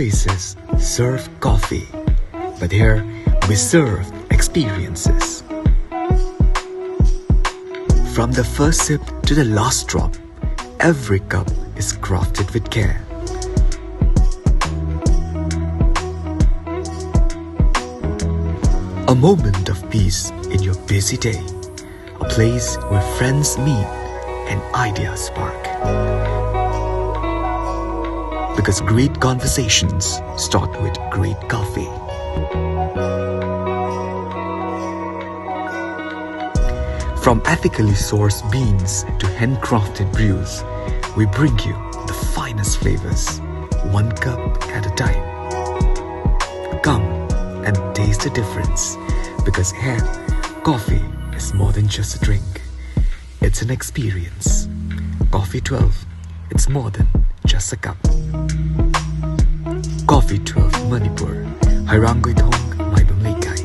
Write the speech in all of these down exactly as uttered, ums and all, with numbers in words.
Places serve coffee, but here we serve experiences. From the first sip to the last drop, every cup is crafted with care. A moment of peace in your busy day. A place where friends meet and ideas spark. Because great conversations start with great coffee. From ethically sourced beans to handcrafted brews, we bring you the finest flavors, one cup at a time. Come and taste the difference, because here, coffee is more than just a drink. It's an experience. Coffee twelve, it's more than just a cup. Coffee twelve Manipur, Hairangoi Thong, Maibam Leikai.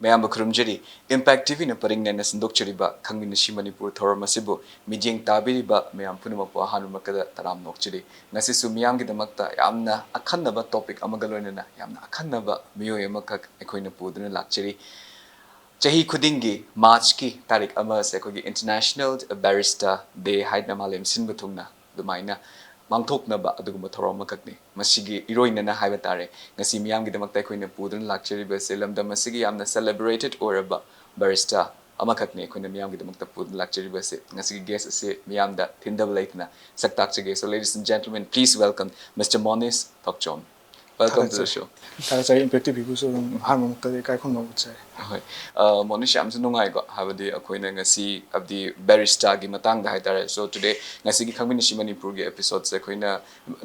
ꯃꯌꯥꯝꯕꯨ ꯈꯨꯔꯨꯝꯖꯔꯤ꯫ Impact T ꯚꯤꯅ ꯄꯔꯤꯡ ꯅꯥꯏꯅ ꯁꯟꯗꯣꯛꯆꯔꯤꯕ ꯈꯪꯃꯤꯟꯅꯁꯤ ꯃꯅꯤꯄꯨꯔ ꯊꯧꯔꯝ ꯑꯁꯤꯕꯨ ꯃꯤꯠꯌꯦꯡ ꯇꯥꯕꯤꯔꯤꯕ ꯃꯌꯥꯝ ꯄꯨꯝꯅꯃꯛꯄꯨ ꯑꯍꯥꯟꯕꯃꯛꯇꯗ ꯇꯔꯥꯝꯅ ꯑꯣꯛꯆꯔꯤ꯫ ꯉꯁꯤꯁꯨ ꯃꯤꯌꯥꯝꯒꯤꯗꯃꯛꯇ ꯌꯥꯝꯅ ꯑꯈꯟꯅꯕ topic ꯑꯃꯒ ꯂꯣꯏꯅꯅ ꯌꯥꯝꯅ ꯑꯈꯟꯅꯕ ꯃꯤꯑꯣꯏ ꯑꯃꯈꯛ ꯑꯩꯈꯣꯏꯅ ꯄꯨꯗꯨꯅ ꯂꯥꯛꯆꯔꯤ꯫ ꯆꯍꯤ ꯈꯨꯗꯤꯡꯒꯤ ꯃꯥꯔꯆꯀꯤ ꯇꯥꯔꯤꯛ ꯑꯃ ꯑꯁꯦ ꯑꯩꯈꯣꯏꯒꯤ International Barista Day ꯍꯥꯏꯗꯅ ꯃꯥꯂꯦꯝ ꯁꯤꯟꯕ ꯊꯨꯡꯅ ꯑꯗꯨꯃꯥꯏꯅ ꯄꯥꯡꯊꯣꯛꯅꯕ ꯑꯗꯨꯒꯨꯝꯕ ꯊꯧꯔꯝ ꯑꯃꯈꯛꯅꯤ꯫ ꯃꯁꯤꯒꯤ ꯏꯔꯣꯏꯅꯅ ꯍꯥꯏꯕ ꯇꯥꯔꯦ, ꯉꯁꯤ ꯃꯤꯌꯥꯝꯒꯤꯗꯃꯛꯇ ꯑꯩꯈꯣꯏꯅ ꯄꯨꯗꯨꯅ ꯂꯥꯛꯆꯔꯤꯕꯁꯦ ꯂꯝꯗꯝ ꯑꯁꯤꯒꯤ ꯌꯥꯝꯅ celebrated ꯑꯣꯏꯔꯕ barista ꯑꯃꯈꯛꯅꯤ ꯑꯩꯈꯣꯏꯅ ꯃꯤꯌꯥꯝꯒꯤꯗꯃꯛꯇ ꯄꯨꯗꯨꯅ ꯂꯥꯛꯆꯔꯤꯕꯁꯦ꯫ ꯉꯁꯤꯒꯤ guest ꯑꯁꯤ ꯃꯤꯌꯥꯝꯗ ꯊꯤꯟꯊꯕ ꯂꯩꯇꯅ ꯁꯛ ꯇꯥꯛꯆꯒꯦ꯫ So, ladies and gentlemen, please welcome Mister Monish Thokchom. Welcome to the show. ꯊꯥꯒꯠꯆꯔꯤ꯫ Impact ꯇꯤ ꯚꯤꯕꯨꯁꯨ ꯑꯗꯨꯝ ꯑꯍꯥꯟꯕꯃꯛꯇꯗꯤ ꯏꯀꯥꯏ ꯈꯨꯝꯅꯕ ꯎꯠꯆꯔꯤ꯫ ꯍꯣꯏ꯫ ꯑ, ꯃꯣꯅꯤꯁ, ꯌꯥꯝꯁꯨ ꯅꯨꯡꯉꯥꯏꯀꯣ, ꯍꯥꯏꯕꯗꯤ ꯑꯩꯈꯣꯏꯅ ꯉꯁꯤ, ꯍꯥꯏꯕꯗꯤ barista ꯒꯤ ꯃꯇꯥꯡꯗ ꯍꯥꯏꯇꯥꯔꯦ꯫ So today, ꯉꯁꯤꯒꯤ ꯈꯪꯃꯤꯟꯅꯁꯤ ꯃꯅꯤꯄꯨꯔꯒꯤ episode ꯁꯦ ꯑꯩꯈꯣꯏꯅ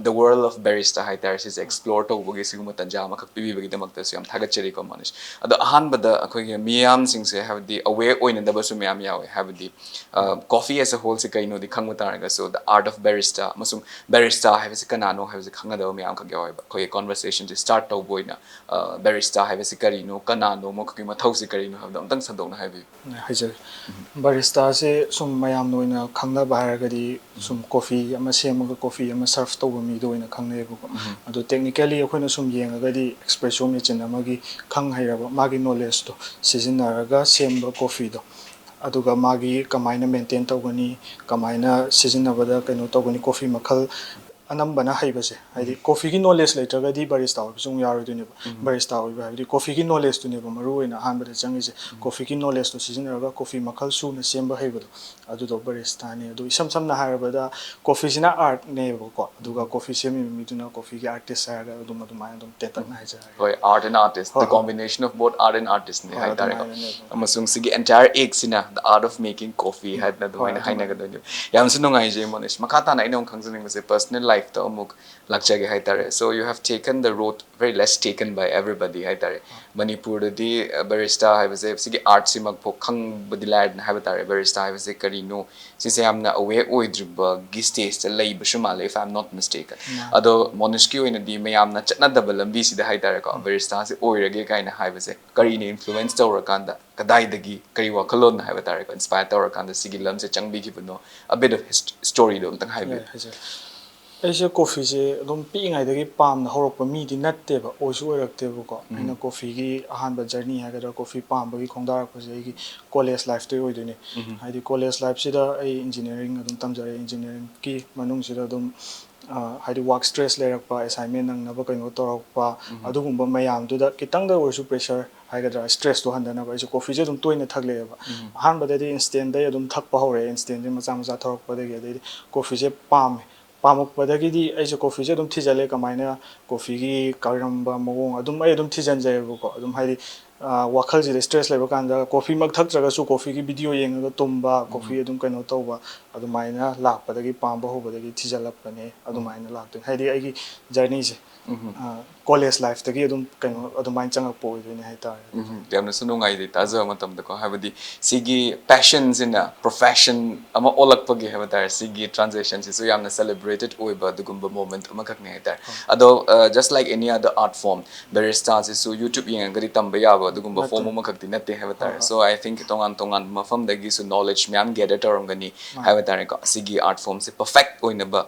the world of barista ꯍꯥꯏꯇꯥꯔꯦ, ꯁꯤꯁꯦ explore ꯇꯧꯕꯒꯤ ꯁꯤꯒꯨꯝꯕ ꯇꯥꯟꯖꯥ ꯑꯃꯈꯛ ꯄꯤꯕꯤꯕꯒꯤꯗꯃꯛꯇꯁꯨ ꯌꯥꯝ ꯊꯥꯒꯠꯆꯔꯤꯀꯣ ꯃꯣꯅꯤꯁ꯫ ꯑꯗꯣ ꯑꯍꯥꯟꯕꯗ ꯑꯩꯈꯣꯏꯒꯤ ꯃꯤꯌꯥꯝꯁꯤꯡꯁꯦ, ꯍꯥꯏꯕꯗꯤ aware ꯑꯣꯏꯅꯗꯕꯁꯨ ꯃꯌꯥꯝ ꯌꯥꯎꯋꯦ, ꯍꯥꯏꯕꯗꯤ, ꯑ, coffee as a whole ꯁꯦ ꯀꯩꯅꯣꯗꯤ ꯈꯪꯕ ꯇꯥꯔꯒꯁꯨ, the art of barista ꯑꯃꯁꯨꯡ barista ꯍꯥꯏꯕꯁꯤ ꯀꯅꯥꯅꯣ ꯍꯥꯏꯕꯁꯤ ꯈꯪꯅꯗꯕ ꯃꯌꯥꯝ ꯑꯃꯈꯛ ꯌꯥꯎꯋꯦꯕ꯫ ꯑꯩꯈꯣꯏꯒꯤ conversation ꯁꯦ start ꯇꯧꯕ ꯑꯣꯏꯅ, ꯑ, barista ꯍꯥꯏꯕꯁꯤ ꯀꯔꯤꯅꯣ, ꯀꯅꯥꯅꯣ, ꯃꯈꯣꯏꯒꯤ ꯏꯊꯧꯁꯤ ꯀꯔꯤꯅꯣ ꯍꯥꯏꯕꯗꯣ ꯑꯝꯇꯪ ꯁꯟꯗꯣꯛꯅ ꯍꯥꯏꯕꯤꯌꯨ꯫ ꯍꯥꯏꯖꯒꯦ꯫ ꯕꯥꯔꯤꯁꯇꯥꯁꯦ ꯁꯨꯝ ꯃꯌꯥꯝꯅ ꯑꯣꯏꯅ ꯈꯪꯅꯕ ꯍꯥꯏꯔꯒꯗꯤ ꯁꯨꯝ ꯀꯣꯐꯤ ꯑꯃ ꯁꯦꯝꯃꯒ ꯀꯣꯐꯤ ꯑꯃ ꯁꯔꯐ ꯇꯧꯕ ꯃꯤꯗꯣ ꯑꯣꯏꯅ ꯈꯪꯅꯩꯌꯦꯕꯀꯣ꯫ ꯑꯗꯣ ꯇꯦꯛꯅꯤꯀꯦꯜꯂꯤ ꯑꯩꯈꯣꯏꯅ ꯁꯨꯝ ꯌꯦꯡꯉꯒꯗꯤ ꯑꯦꯛꯁꯄ꯭ꯔꯦꯁꯣ ꯃꯦꯆꯤꯟ ꯑꯃꯒꯤ ꯈꯪ ꯍꯩꯔꯕ ꯃꯥꯒꯤ ꯅꯣꯂꯦꯖꯇꯣ ꯁꯤꯖꯤꯟꯅꯔꯒ ꯁꯦꯝꯕ ꯀꯣꯐꯤꯗꯣ, ꯑꯗꯨꯒ ꯃꯥꯒꯤ ꯀꯃꯥꯏꯅ ꯃꯦꯟꯇꯦꯟ ꯇꯧꯒꯅꯤ, ꯀꯃꯥꯏꯅ ꯁꯤꯖꯤꯟꯅꯕꯗ ꯀꯩꯅꯣ ꯇꯧꯒꯅꯤ, ꯀꯣꯐꯤ ꯃꯈꯜ ꯑꯅꯝꯕꯅ ꯍꯩꯕꯁꯦ, ꯍꯥꯏꯗꯤ ꯀꯣꯐꯤꯒꯤ ꯅꯣꯂꯦꯖ ꯂꯩꯇ꯭ꯔꯒꯗꯤ ꯕꯥꯔꯤꯁꯇꯥ ꯑꯣꯏꯕꯁꯨ ꯑꯃꯨꯛ ꯌꯥꯔꯣꯏꯗꯣꯏꯅꯦꯕ꯫ ꯕꯥꯔꯤꯁꯇꯥ ꯑꯣꯏꯕ ꯍꯥꯏꯕꯗꯤ ꯀꯣꯐꯤꯒꯤ ꯅꯣꯂꯦꯖꯇꯨꯅꯦꯕ ꯃꯔꯨ ꯑꯣꯏꯅ ꯑꯍꯥꯟꯕꯗ ꯆꯪꯉꯤꯁꯦ꯫ ꯀꯣꯐꯤꯒꯤ ꯅꯣꯂꯦꯖꯇꯣ ꯁꯤꯖꯤꯟꯅꯔꯒ ꯀꯣꯐꯤ ꯃꯈꯜ ꯁꯨꯅ ꯁꯦꯝꯕ ꯍꯩꯕꯗꯣ, ꯑꯗꯨꯗꯣ ꯕꯥꯔꯤꯁꯇꯥꯅꯤ꯫ ꯑꯗꯣ ꯏꯁꯝ ꯁꯝꯅ ꯍꯥꯏꯔꯕꯗ ꯀꯣꯐꯤꯁꯤꯅ ꯑꯥꯔꯠꯅꯦꯕꯀꯣ, ꯑꯗꯨꯒ ꯀꯣꯐꯤ ꯁꯦꯝꯃꯤꯕ ꯃꯤꯗꯨꯅ ꯀꯣꯐꯤꯒꯤ ꯑꯥꯔꯇꯤꯁ ꯍꯥꯏꯔꯒ ꯑꯗꯨꯝ ꯑꯗꯨꯃꯥꯏꯅ ꯑꯗꯨꯝ ꯇꯦꯟꯇꯛꯅ ꯍꯥꯏꯖꯔꯒꯦ꯫ ꯍꯣꯏ, art and artist, the combination of both art and artist ꯅꯤ ꯍꯥꯏꯇꯥꯔꯦꯀꯣ꯫ ꯑꯃꯁꯨꯡ ꯁꯤꯒꯤ entire act ꯁꯤꯅ the art of making coffee ꯍꯥꯏꯗꯅ ꯑꯗꯨꯃꯥꯏꯅ ꯍꯥꯏꯅꯒꯗꯣꯏꯅꯦꯕ꯫ ꯌꯥꯝꯅꯁꯨ ꯅꯨꯡꯉꯥꯏꯖꯩ ꯃꯣꯅꯤꯁ꯫ ꯃꯈꯥ ꯇꯥꯅ ꯑꯩꯅ ꯑꯃꯨꯛ ꯈꯪꯖꯅꯤꯡꯕꯁꯦ personal life ꯇ ꯑꯃꯨꯛ ꯂꯥꯛꯆꯒꯦ ꯍꯥꯏꯇꯥꯔꯦ꯫ So you have taken the road very less taken by everybody ꯍꯥꯏꯇꯥꯔꯦ꯫ ꯃꯅꯤꯄꯨꯔꯗꯗꯤ ꯕꯥꯔꯤꯁꯇꯥ ꯍꯥꯏꯕꯁꯦ ꯁꯤꯒꯤ art ꯁꯤꯃꯛꯐꯥꯎ ꯈꯪꯕꯗꯤ ꯂꯥꯏꯔꯗꯅ ꯍꯥꯏꯕ ꯇꯥꯔꯦ꯫ ꯕꯥꯔꯤꯁꯇꯥ ꯍꯥꯏꯕꯁꯦ ꯀꯔꯤꯅꯣ ꯁꯤꯁꯦ ꯌꯥꯝꯅ aware ꯑꯣꯏꯗ꯭ꯔꯤꯕꯒꯤ stage ꯇ ꯂꯩꯕꯁꯨ ꯃꯥꯜꯂꯦ, if I am not mistaken꯫ ꯑꯗꯣ ꯃꯣꯅꯤꯁꯀꯤ ꯑꯣꯏꯅꯗꯤ ꯃꯌꯥꯝꯅ ꯆꯠꯅꯗꯕ ꯂꯝꯕꯤꯁꯤꯗ ꯍꯥꯏꯇꯥꯔꯦꯀꯣ, ꯕꯥꯔꯤꯁꯇꯥꯁꯦ ꯑꯣꯏꯔꯒꯦ ꯀꯥꯏꯅ ꯍꯥꯏꯕꯁꯦ ꯀꯔꯤꯅ influence ꯇꯧꯔꯀꯥꯟꯗ, ꯀꯗꯥꯏꯗꯒꯤ, ꯀꯔꯤ ꯋꯥꯈꯜꯂꯣꯟꯅ ꯍꯥꯏꯕ ꯇꯥꯔꯦꯀꯣ, inspire ꯇꯧꯔꯀꯥꯟꯗ ꯁꯤꯒꯤ ꯂꯝꯁꯦ ꯆꯪꯕꯤꯈꯤꯕꯅꯣ? A bit of story ꯗꯣ ꯑꯝꯇꯪ ꯍꯥꯏꯕꯤꯌꯨ꯫ ꯍꯥꯏꯖꯔꯦ꯫ ꯑꯩꯁꯦ ꯀꯣꯐꯤꯁꯦ ꯑꯗꯨꯝ ꯄꯤꯛꯏꯉꯩꯗꯒꯤ ꯄꯥꯝꯅ ꯍꯧꯔꯛꯄ ꯃꯤꯗꯤ ꯅꯠꯇꯦꯕ, ꯑꯣꯏꯁꯨ ꯑꯣꯏꯔꯛꯇꯦꯕꯀꯣ꯫ ꯑꯩꯅ ꯀꯣꯐꯤꯒꯤ ꯑꯍꯥꯟꯕ ꯖꯔꯅꯤ ꯍꯥꯏꯒꯗ꯭ꯔꯥ, ꯀꯣꯐꯤ ꯄꯥꯝꯕꯒꯤ ꯈꯣꯡꯗꯥꯔꯛꯄꯁꯦ ꯑꯩꯒꯤ ꯀꯣꯂꯦꯖ ꯂꯥꯏꯐꯇꯒꯤ ꯑꯣꯏꯗꯣꯏꯅꯦ꯫ ꯍꯥꯏꯗꯤ ꯀꯣꯂꯦꯖ ꯂꯥꯏꯐꯁꯤꯗ ꯑꯩ ꯏꯟꯖꯤꯅꯤꯌꯥꯔꯤꯡ ꯑꯗꯨꯝ ꯇꯝꯖꯔꯛꯑꯦ꯫ ꯏꯟꯖꯤꯅꯤꯌꯥꯔꯤꯡꯒꯤ ꯃꯅꯨꯡꯁꯤꯗ ꯑꯗꯨꯝ ꯍꯥꯏꯗꯤ ꯋꯥꯔꯛ ꯁ꯭ꯇ꯭ꯔꯦꯁ ꯂꯩꯔꯛꯄ, ꯑꯦꯁꯥꯏꯟꯃꯦꯟ ꯅꯪꯅꯕ ꯀꯩꯅꯣ ꯇꯧꯔꯛꯄ, ꯑꯗꯨꯒꯨꯝꯕ ꯃꯌꯥꯝꯗꯨꯗ ꯈꯤꯇꯪꯗ ꯑꯣꯏꯔꯁꯨ ꯄ꯭ꯔꯦꯁꯔ ꯍꯥꯏꯒꯗ꯭ꯔꯥ, ꯁ꯭ꯇ꯭ꯔꯦꯁꯇꯣ ꯍꯟꯊꯅꯕ ꯑꯩꯁꯨ ꯀꯣꯐꯤꯁꯦ ꯑꯗꯨꯝ ꯇꯣꯏꯅ ꯊꯛꯂꯛꯑꯦꯕ꯫ ꯑꯍꯥꯟꯕꯗꯗꯤ ꯏꯟꯁꯇꯦꯟꯗꯩ ꯑꯗꯨꯝ ꯊꯛꯄ ꯍꯧꯔꯛꯑꯦ꯫ ꯏꯟꯁꯇꯦꯟꯁꯦ ꯃꯆꯥ ꯃꯆꯥ ꯊꯧꯔꯛꯄꯗꯒꯤ ꯑꯗꯩꯗꯤ ꯀꯣꯐꯤꯁꯦ ꯄꯥꯝꯃꯦ꯫ ꯄꯥꯝꯃꯛꯄꯗꯒꯤꯗꯤ ꯑꯩꯁꯦ ꯀꯣꯐꯤꯁꯦ ꯑꯗꯨꯝ ꯊꯤꯖꯤꯜꯂꯦ, ꯀꯃꯥꯏꯅ ꯀꯣꯐꯤꯒꯤ ꯀꯔꯝꯕ ꯃꯑꯣꯡ ꯑꯗꯨꯝ ꯑꯩ ꯑꯗꯨꯝ ꯊꯤꯖꯤꯟꯖꯩꯌꯦꯕꯀꯣ꯫ ꯑꯗꯨꯝ ꯍꯥꯏꯗꯤ ꯋꯥꯈꯜꯁꯤꯗ ꯁ꯭ꯇ꯭ꯔꯦꯁ ꯂꯩꯕ ꯀꯥꯟꯗ ꯀꯣꯐꯤꯃꯛ ꯊꯛꯇ꯭ꯔꯒꯁꯨ ꯀꯣꯐꯤꯒꯤ ꯚꯤꯗꯤꯑꯣ ꯌꯦꯡꯉꯒ ꯇꯨꯝꯕ, ꯀꯣꯐꯤ ꯑꯗꯨꯝ ꯀꯩꯅꯣ ꯇꯧꯕ, ꯑꯗꯨꯃꯥꯏꯅ ꯂꯥꯛꯄꯗꯒꯤ, ꯄꯥꯝꯕ ꯍꯧꯕꯗꯒꯤ ꯊꯤꯖꯤꯜꯂꯛꯄꯅꯦ꯫ ꯑꯗꯨꯃꯥꯏꯅ ꯂꯥꯛꯇꯣꯏꯅꯦ ꯍꯥꯏꯗꯤ ꯑꯩꯒꯤ ꯖꯔꯅꯤꯁꯦ꯫ ꯀꯣꯂꯦꯖ ꯂꯥꯏꯐꯇꯒꯤ ꯑꯗꯨꯝ ꯀꯩꯅꯣ ꯑꯗꯨꯃꯥꯏꯅ ꯆꯪꯉꯛꯄ ꯑꯣꯏꯗꯣꯏꯅꯦ ꯍꯥꯏꯇꯥꯔꯦ꯫ ꯌꯥꯝꯅꯁꯨ ꯅꯨꯡꯉꯥꯏꯖꯩ ꯇꯥꯖꯕ ꯃꯇꯝꯗꯀꯣ, ꯍꯥꯏꯕꯗꯤ ꯁꯤꯒꯤ ꯄꯦꯁꯟꯁꯤꯅ ꯄ꯭ꯔꯣꯐꯦꯁꯟ ꯑꯃ ꯑꯣꯜꯂꯛꯄꯒꯤ ꯍꯥꯏꯕ ꯇꯥꯔꯦ, ꯁꯤꯒꯤ ꯇ꯭ꯔꯥꯟꯖꯦꯛꯁꯟꯁꯤꯁꯨ ꯌꯥꯝꯅ ꯁꯦꯂꯦꯕ꯭ꯔꯦꯇꯦꯠ ꯑꯣꯏꯕ ꯑꯗꯨꯒꯨꯝꯕ ꯃꯣꯃꯦꯟꯠ ꯑꯃꯈꯛꯅꯦ ꯍꯥꯏꯇꯥꯔꯦ꯫ ꯑꯗꯣ just like any other art form, ꯕꯦꯔꯤꯁꯇꯥꯁꯤꯁꯨ ꯌꯨꯇ꯭ꯌꯨꯕ ꯌꯦꯡꯉꯒꯗꯤ ꯇꯝꯕ ꯌꯥꯕ ꯑꯗꯨꯒꯨꯝꯕ ꯐꯣꯝ ꯑꯃꯈꯛꯇꯤ ꯅꯠꯇꯦ ꯍꯥꯏꯕ ꯇꯥꯔꯦ꯫ So I think ꯇꯣꯉꯥꯟ ꯇꯣꯉꯥꯟꯕ ꯃꯐꯝꯗꯒꯤꯁꯨ ꯅꯣꯂꯦꯖ ꯃꯌꯥꯝ ꯒꯦꯗꯔ ꯇꯧꯔꯝꯒꯅꯤ ꯍꯥꯏꯕ ꯇꯥꯔꯦꯀꯣ, ꯁꯤꯒꯤ ꯑꯥꯔꯠ ꯐꯣꯝꯁꯦ ꯄꯔꯐꯦꯛ ꯑꯣꯏꯅꯕ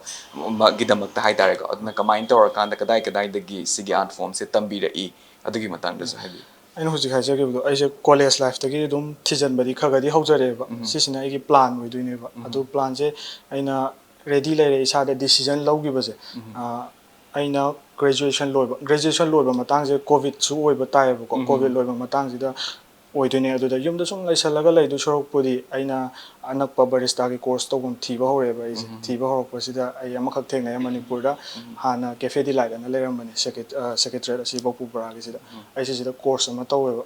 ꯃ- ꯒꯤꯗꯃꯛꯇ ꯍꯥꯏ ꯇꯥꯔꯦꯀꯣ꯫ ꯑꯗꯨꯅ ꯀꯃꯥꯏꯅ ꯇꯧꯔꯀꯥꯟꯗ ꯀꯗꯥꯏ ꯀꯗꯥꯏꯗꯒꯤ ꯁꯤꯒꯤ ꯑꯥꯔꯠ ꯐꯣꯝꯁꯦ ꯇꯝꯕꯤꯔꯛꯏ, ꯑꯗꯨꯒꯤ ꯃꯇꯥꯡꯗꯁꯨ ꯍꯥꯏꯕꯤꯌꯨ꯫ ꯑꯩꯅ ꯍꯧꯖꯤꯛ ꯍꯥꯏꯖꯈꯤꯕꯗꯣ, ꯑꯩꯁꯦ ꯀꯣꯂꯦꯖ ꯂꯥꯏꯐꯇꯒꯤ ꯑꯗꯨꯝ ꯊꯤꯖꯤꯟꯕꯗꯤ ꯈꯔ ꯈꯔꯗꯤ ꯍꯧꯖꯔꯛꯑꯦꯕ꯫ ꯁꯤꯁꯤꯅ ꯑꯩꯒꯤ ꯄ꯭ꯂꯥꯟ ꯑꯣꯏꯗꯣꯏꯅꯦꯕ꯫ ꯑꯗꯨ ꯄ꯭ꯂꯥꯟꯁꯦ ꯑꯩꯅ ꯔꯦꯗꯤ ꯂꯩꯔꯦ, ꯏꯁꯥꯗ ꯗꯤꯁꯤꯖꯟ ꯂꯧꯈꯤꯕꯁꯦ꯫ ꯑꯩꯅ ꯒ꯭ꯔꯦꯖꯨꯑꯦꯁꯟ ꯂꯣꯏꯕ ꯒ꯭ꯔꯦꯖꯨꯑꯦꯁꯟ ꯂꯣꯏꯕ ꯃꯇꯥꯡꯁꯦ ꯀꯣꯚꯤꯗꯁꯨ ꯑꯣꯏꯕ ꯇꯥꯏꯌꯦꯕꯀꯣ꯫ ꯀꯣꯚꯤꯗ ꯂꯣꯏꯕ ꯃꯇꯥꯡꯁꯤꯗ ꯑꯣꯏꯗꯣꯏꯅꯦ꯫ ꯑꯗꯨꯗ ꯌꯨꯝꯗ ꯁꯨꯝ ꯂꯩꯁꯜꯂꯒ ꯂꯩꯗꯣꯏ ꯁꯔꯨꯛꯄꯨꯗꯤ ꯑꯩꯅ ꯑꯅꯛꯄ ꯕꯥꯔꯤꯁꯇꯥꯒꯤ ꯀꯣꯔꯁ ꯇꯧꯐꯝ ꯊꯤꯕ ꯍꯧꯔꯛꯑꯦꯕ ꯑꯩꯁꯦ꯫ ꯊꯤꯕ ꯍꯧꯔꯛꯄꯁꯤꯗ ꯑꯩ ꯑꯃꯈꯛ ꯊꯦꯡꯅꯩ ꯃꯅꯤꯄꯨꯔꯗ꯫ ꯍꯥꯟꯅ ꯀꯦꯐꯦ ꯗꯤꯂꯥꯏꯠ ꯑꯅ ꯂꯩꯔꯝꯕꯅꯦ, ꯁꯦꯀ꯭ꯔꯦꯇꯔꯤꯌꯦꯠ ꯑꯁꯤ ꯕꯧꯄꯨ ꯕꯣꯔꯥꯒꯤꯁꯤꯗ꯫ ꯑꯩ ꯁꯤꯁꯤꯗ ꯀꯣꯔꯁ ꯑꯃ ꯇꯧꯋꯦꯕ꯫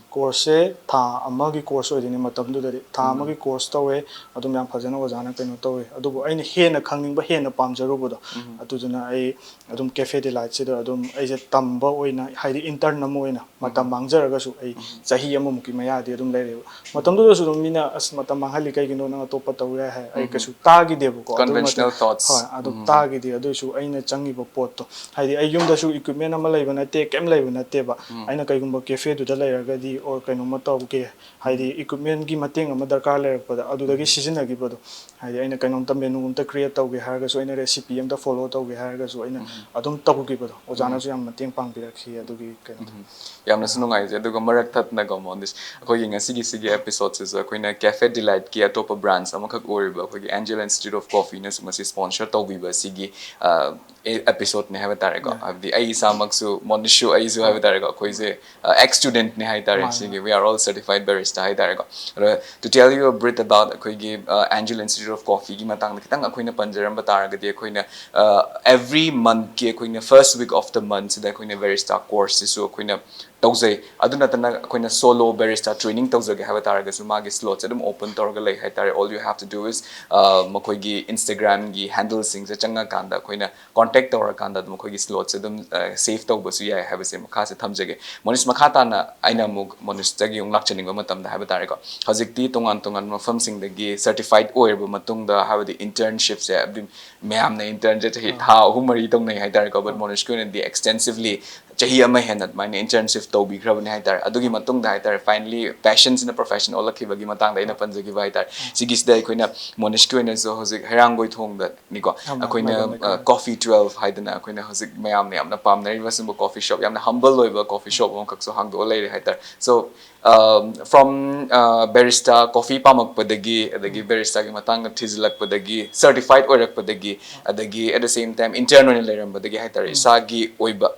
ꯀꯣꯔꯁꯁꯦ ꯊꯥ ꯑꯃꯒꯤ ꯀꯣꯔꯁ ꯑꯣꯏꯗꯣꯏꯅꯦ ꯃꯇꯝꯗꯨꯗꯗꯤ꯫ ꯊꯥ ꯑꯃꯒꯤ ꯀꯣꯔꯁ ꯇꯧꯋꯦ꯫ ꯑꯗꯨꯝ ꯌꯥꯝ ꯐꯖꯅ ꯑꯣꯖꯥꯅ ꯀꯩꯅꯣ ꯇꯧꯋꯦ꯫ ꯑꯗꯨꯕꯨ ꯑꯩꯅ ꯍꯦꯟꯅ ꯈꯪꯅꯤꯡꯕ, ꯍꯦꯟꯅ ꯄꯥꯝꯖꯔꯨꯕꯗꯣ, ꯑꯗꯨꯗꯨꯅ ꯑꯩ ꯑꯗꯨꯝ ꯀꯦꯐꯦ ꯗꯤꯂꯥꯏꯠꯁꯤꯗ ꯑꯗꯨꯝ ꯑꯩꯁꯦ ꯇꯝꯕ ꯑꯣꯏꯅ, ꯍꯥꯏꯗꯤ ꯏꯟꯇꯔꯟ ꯑꯃ ꯑꯣꯏꯅ ꯃꯇꯝ ꯃꯥꯡꯖꯔꯒꯁꯨ ꯑꯩ ꯆꯍꯤ ꯑꯃꯃꯨꯛꯀꯤ ꯃꯌꯥꯗꯤ ꯑꯗꯨꯝ ꯂꯩꯔꯦꯕ꯫ ꯃꯇꯝꯗꯨꯗꯁꯨ ꯑꯗꯨꯝ ꯃꯤꯅ, "ꯑꯁ, ꯃꯇꯝ ꯃꯥꯡꯍꯜꯂꯤ, ꯀꯩꯒꯤꯅꯣ ꯅꯪ ꯑꯇꯣꯞꯄ ꯇꯧ ꯌꯥꯏ" ꯍꯥꯏ꯫ ꯑꯩ ꯀꯩꯁꯨ ꯇꯥꯈꯤꯗꯦꯕꯀꯣ꯫ ꯑꯗꯨ ꯃꯇꯝ- Conventional thoughts. ꯍꯣꯏ, ꯑꯗꯨꯝ ꯇꯥꯈꯤꯗꯦ꯫ ꯑꯗꯨ ꯑꯣꯏꯁꯨ ꯑꯩꯅ ꯆꯪꯉꯤꯕ ꯄꯣꯠꯇꯣ, ꯍꯥꯏꯗꯤ ꯑꯩ ꯌꯨꯝꯗꯁꯨ ꯏꯀ꯭ꯋꯤꯞꯃꯦꯟ ꯑꯃ ꯂꯩꯕ ꯅꯠꯇꯦ, ꯀꯩꯝ ꯂꯩꯕ ꯅꯠꯇꯦꯕ꯫ ꯑꯩꯅ ꯀꯩꯒꯨꯝꯕ ꯀꯦꯐꯦꯗꯨꯗ ꯂꯩꯔꯒꯗꯤ ꯑꯣꯔ ꯀꯩꯅꯣꯝꯃ ꯇꯧꯒꯦ, ꯍꯥꯏꯗꯤ ꯏꯀ꯭ꯋꯤꯞꯃꯦꯟꯒꯤ ꯃꯇꯦꯡ ꯑꯃ ꯗꯔꯀꯥꯔ ꯂꯩꯔꯛꯄꯗ ꯑꯗꯨꯗꯒꯤ ꯁꯤꯖꯤꯟꯅꯈꯤꯕꯗꯣ, ꯍꯥꯏꯗꯤ ꯑꯩꯅ ꯀꯩꯅꯣꯝꯇ ꯃꯦꯅꯨ ꯑꯝꯇ ꯀ꯭ꯔꯤꯌꯦꯠ ꯇꯧꯒꯦ ꯍꯥꯏꯔꯒꯁꯨ, ꯑꯩꯅ ꯔꯦꯁꯤꯄꯤ ꯑꯝꯇ ꯐꯣꯂꯣ ꯇꯧꯒꯦ ꯍꯥꯏꯔꯒꯁꯨ, ꯑꯩꯅ ꯑꯗꯨꯝ ꯇꯧꯈꯤꯕꯗꯣ, ꯑꯣꯖꯥꯅꯁꯨ ꯌꯥꯝ ꯃꯇꯦꯡ ꯄꯥꯡꯕꯤꯔꯛꯈꯤ ꯑꯗꯨꯒꯤ ꯀꯩꯅꯣꯗꯣ꯫ ꯌꯥꯝꯅꯁꯨ ꯅꯨꯡꯉꯥꯏꯖꯩ꯫ ꯑꯗꯨꯒ ꯃꯔꯛ ꯊꯠꯅꯀꯣ, ꯃꯣꯟꯗꯤꯁ, ꯑꯩꯈꯣꯏꯒꯤ ꯉꯁꯤꯒꯤ ꯁꯤꯒꯤ ꯑꯦꯄꯤꯁꯣꯗꯁꯤꯁꯨ ꯑꯩꯈꯣꯏꯅ ꯀꯦꯐꯦ ꯗꯤꯂꯥꯏꯠꯀꯤ ꯑꯇꯣꯞꯄ ꯕ꯭ꯔꯥꯟꯁ ꯑꯃꯈꯛ ꯑꯣꯏꯔꯤꯕ ꯑꯩꯈꯣꯏꯒꯤ Angel Institute of Coffeeꯅꯁꯨ ꯃꯁꯤ ꯁ꯭ꯄꯣꯟꯁꯔ ꯇꯧꯕꯤꯕ ꯁꯤꯒꯤ ꯑꯦꯄꯤꯁꯣꯗꯅꯦ ꯍꯥꯏꯕ ꯇꯥꯔꯦꯀꯣ꯫ ꯍꯥꯏꯕꯗꯤ ꯑꯩ ꯏꯁꯥꯃꯛꯁꯨ, ꯃꯣꯟꯗꯤꯁꯁꯨ, ꯑꯩꯁꯨ ꯍꯥꯏꯕ ꯇꯥꯔꯦꯀꯣ, ꯑꯩꯈꯣꯏꯁꯦ ꯑꯦꯛꯁ ꯁ꯭ꯇꯨꯗꯦꯟꯠꯅꯦ ꯍꯥꯏ ꯇꯥꯔꯦ꯫ ꯁꯤꯒꯤ we are all certified barista ꯍꯥꯏ ꯇꯥꯔꯦꯀꯣ꯫ ꯑꯗꯣ to tell you a bit about ꯑꯩꯈꯣꯏꯒꯤ Angel Institute of Coffeeꯒꯤ ꯃꯇꯥꯡꯗ ꯈꯤꯇꯪ ꯑꯩꯈꯣꯏꯅ ꯄꯟꯖꯔꯝꯕ ꯇꯥꯔꯒꯗꯤ, ꯑꯩꯈꯣꯏꯅ every monthꯀꯤ ꯑꯩꯈꯣꯏꯅ first week of the monthꯁꯤꯗ ꯑꯩꯈꯣꯏꯅ ꯕꯦꯔꯤꯁꯇꯥ ꯀꯣꯔꯁꯁꯤꯁꯨ ꯑꯩꯈꯣꯏꯅ ꯇꯧꯖꯩ꯫ ꯑꯗꯨ ꯅꯠꯇꯅ ꯑꯩꯈꯣꯏꯅ ꯁꯣꯂꯣ ꯕꯦꯔꯤꯁꯇꯥ ꯇ꯭ꯔꯦꯅꯤꯡ ꯇꯧꯖꯒꯦ ꯍꯥꯏꯕ ꯇꯥꯔꯒꯁꯨ ꯃꯥꯒꯤ ꯁ꯭ꯂꯣꯠꯁꯦ ꯑꯗꯨꯝ ꯑꯣꯄꯟ ꯇꯧꯔꯒ ꯂꯩ ꯍꯥꯏ ꯇꯥꯔꯦ꯫ All you have to do is ꯃꯈꯣꯏꯒꯤ ꯏꯟꯁꯇꯥꯒ꯭ꯔꯥꯝꯒꯤ ꯍꯦꯟꯗꯜꯁꯤꯡꯁꯦ ꯆꯪꯉꯀꯥꯟꯗ ꯑꯩꯈꯣꯏꯅ ꯀꯣꯟꯇꯦꯛ ꯇꯧꯔꯀꯥꯟꯗ ꯑꯗꯨꯝ ꯑꯩꯈꯣꯏꯒꯤ ꯁ꯭ꯂꯣꯠꯁꯦ ꯑꯗꯨꯝ ꯁꯦꯐ ꯇꯧꯕꯁꯨ ꯌꯥꯏ ꯍꯥꯏꯕꯁꯦ ꯃꯈꯥꯁꯦ ꯊꯝꯖꯒꯦ꯫ ꯃꯣꯅꯤꯁ, ꯃꯈꯥ ꯇꯥꯅ ꯑꯩꯅ ꯑꯃꯨꯛ ꯃꯣꯅꯤꯁꯇꯒꯤ ꯑꯃꯨꯛ ꯂꯥꯛꯆꯅꯤꯡꯕ ꯃꯇꯝꯗ ꯍꯥꯏꯕ ꯇꯥꯔꯦꯀꯣ, ꯍꯧꯖꯤꯛꯇꯤ ꯇꯣꯉꯥꯟ ꯇꯣꯉꯥꯟꯕ ꯃꯐꯝꯁꯤꯡꯗꯒꯤ ꯁꯔꯇꯤꯐꯥꯏꯠ ꯑꯣꯏꯔꯕ ꯃꯇꯨꯡꯗ, ꯍꯥꯏꯕꯗꯤ ꯏꯟꯇꯔꯟꯁꯤꯞꯁꯦ, ꯃꯌꯥꯝꯅ ꯏꯟꯇꯔꯟꯁꯦ ꯆꯍꯤ ꯊꯥ ꯑꯍꯨꯝ ꯃꯔꯤ ꯇꯧꯅꯩ ꯍꯥꯏ ꯇꯥꯔꯦꯀꯣ, but ꯃꯣꯅꯤꯁꯀꯤ ꯑꯣꯏꯅꯗꯤ ꯑꯦꯛꯁꯇꯦꯟꯁꯤꯚꯂꯤ ꯆꯍꯤ ꯑꯃ ꯍꯦꯟꯅ ꯑꯗꯨꯃꯥꯏꯅ internship ꯇꯧꯕꯤꯈ꯭ꯔꯕꯅꯦ ꯍꯥꯏꯇꯥꯔꯦ꯫ ꯑꯗꯨꯒꯤ ꯃꯇꯨꯡꯗ ꯍꯥꯏꯇꯥꯔꯦ, finally passion ꯁꯤꯅ profession ꯑꯣꯜꯂꯛꯈꯤꯕꯒꯤ ꯃꯇꯥꯡꯗ ꯑꯩꯅ ꯄꯟꯖꯈꯤꯕ ꯍꯥꯏꯇꯥꯔꯦ꯫ ꯁꯤꯒꯤꯁꯤꯗ ꯑꯩꯈꯣꯏꯅ ꯃꯣꯅꯤꯁꯀꯤ ꯑꯣꯏꯅꯁꯨ ꯍꯧꯖꯤꯛ ꯍꯩꯔꯥꯡꯒꯣꯏ ꯊꯣꯡꯗꯅꯤꯀꯣ, ꯑꯃ ꯑꯩꯈꯣꯏꯅ ꯃꯥꯏꯕꯝ ꯂꯩꯀꯥꯏ꯫ Coffee Twelve ꯍꯥꯏꯗꯅ ꯑꯩꯈꯣꯏꯅ ꯍꯧꯖꯤꯛ ꯃꯌꯥꯝꯅ ꯌꯥꯝꯅ ꯄꯥꯝꯅꯔꯤꯕ ꯁꯤꯒꯨꯝꯕ coffee shop, ꯌꯥꯝꯅ humble ꯑꯣꯏꯕ coffee shop ꯑꯃꯈꯛꯁꯨ ꯍꯥꯡꯗꯣꯛꯑ ꯂꯩꯔꯦ ꯍꯥꯏꯇꯥꯔꯦ꯫ So, from barista, coffee ꯄꯥꯝꯃꯛꯄꯗꯒꯤ, ꯑꯗꯒꯤ baristaꯒꯤ ꯃꯇꯥꯡꯗ ꯊꯤꯖꯤꯜꯂꯛꯄꯗꯒꯤ, certified ꯑꯣꯏꯔꯛꯄꯗꯒꯤ, ꯑꯗꯒꯤ at the same time intern ꯑꯣꯏꯅ ꯂꯩꯔꯝꯕꯗꯒꯤ ꯍꯥꯏꯇꯥꯔꯦ, ꯏꯁꯥꯒꯤ ꯑꯣꯏꯕ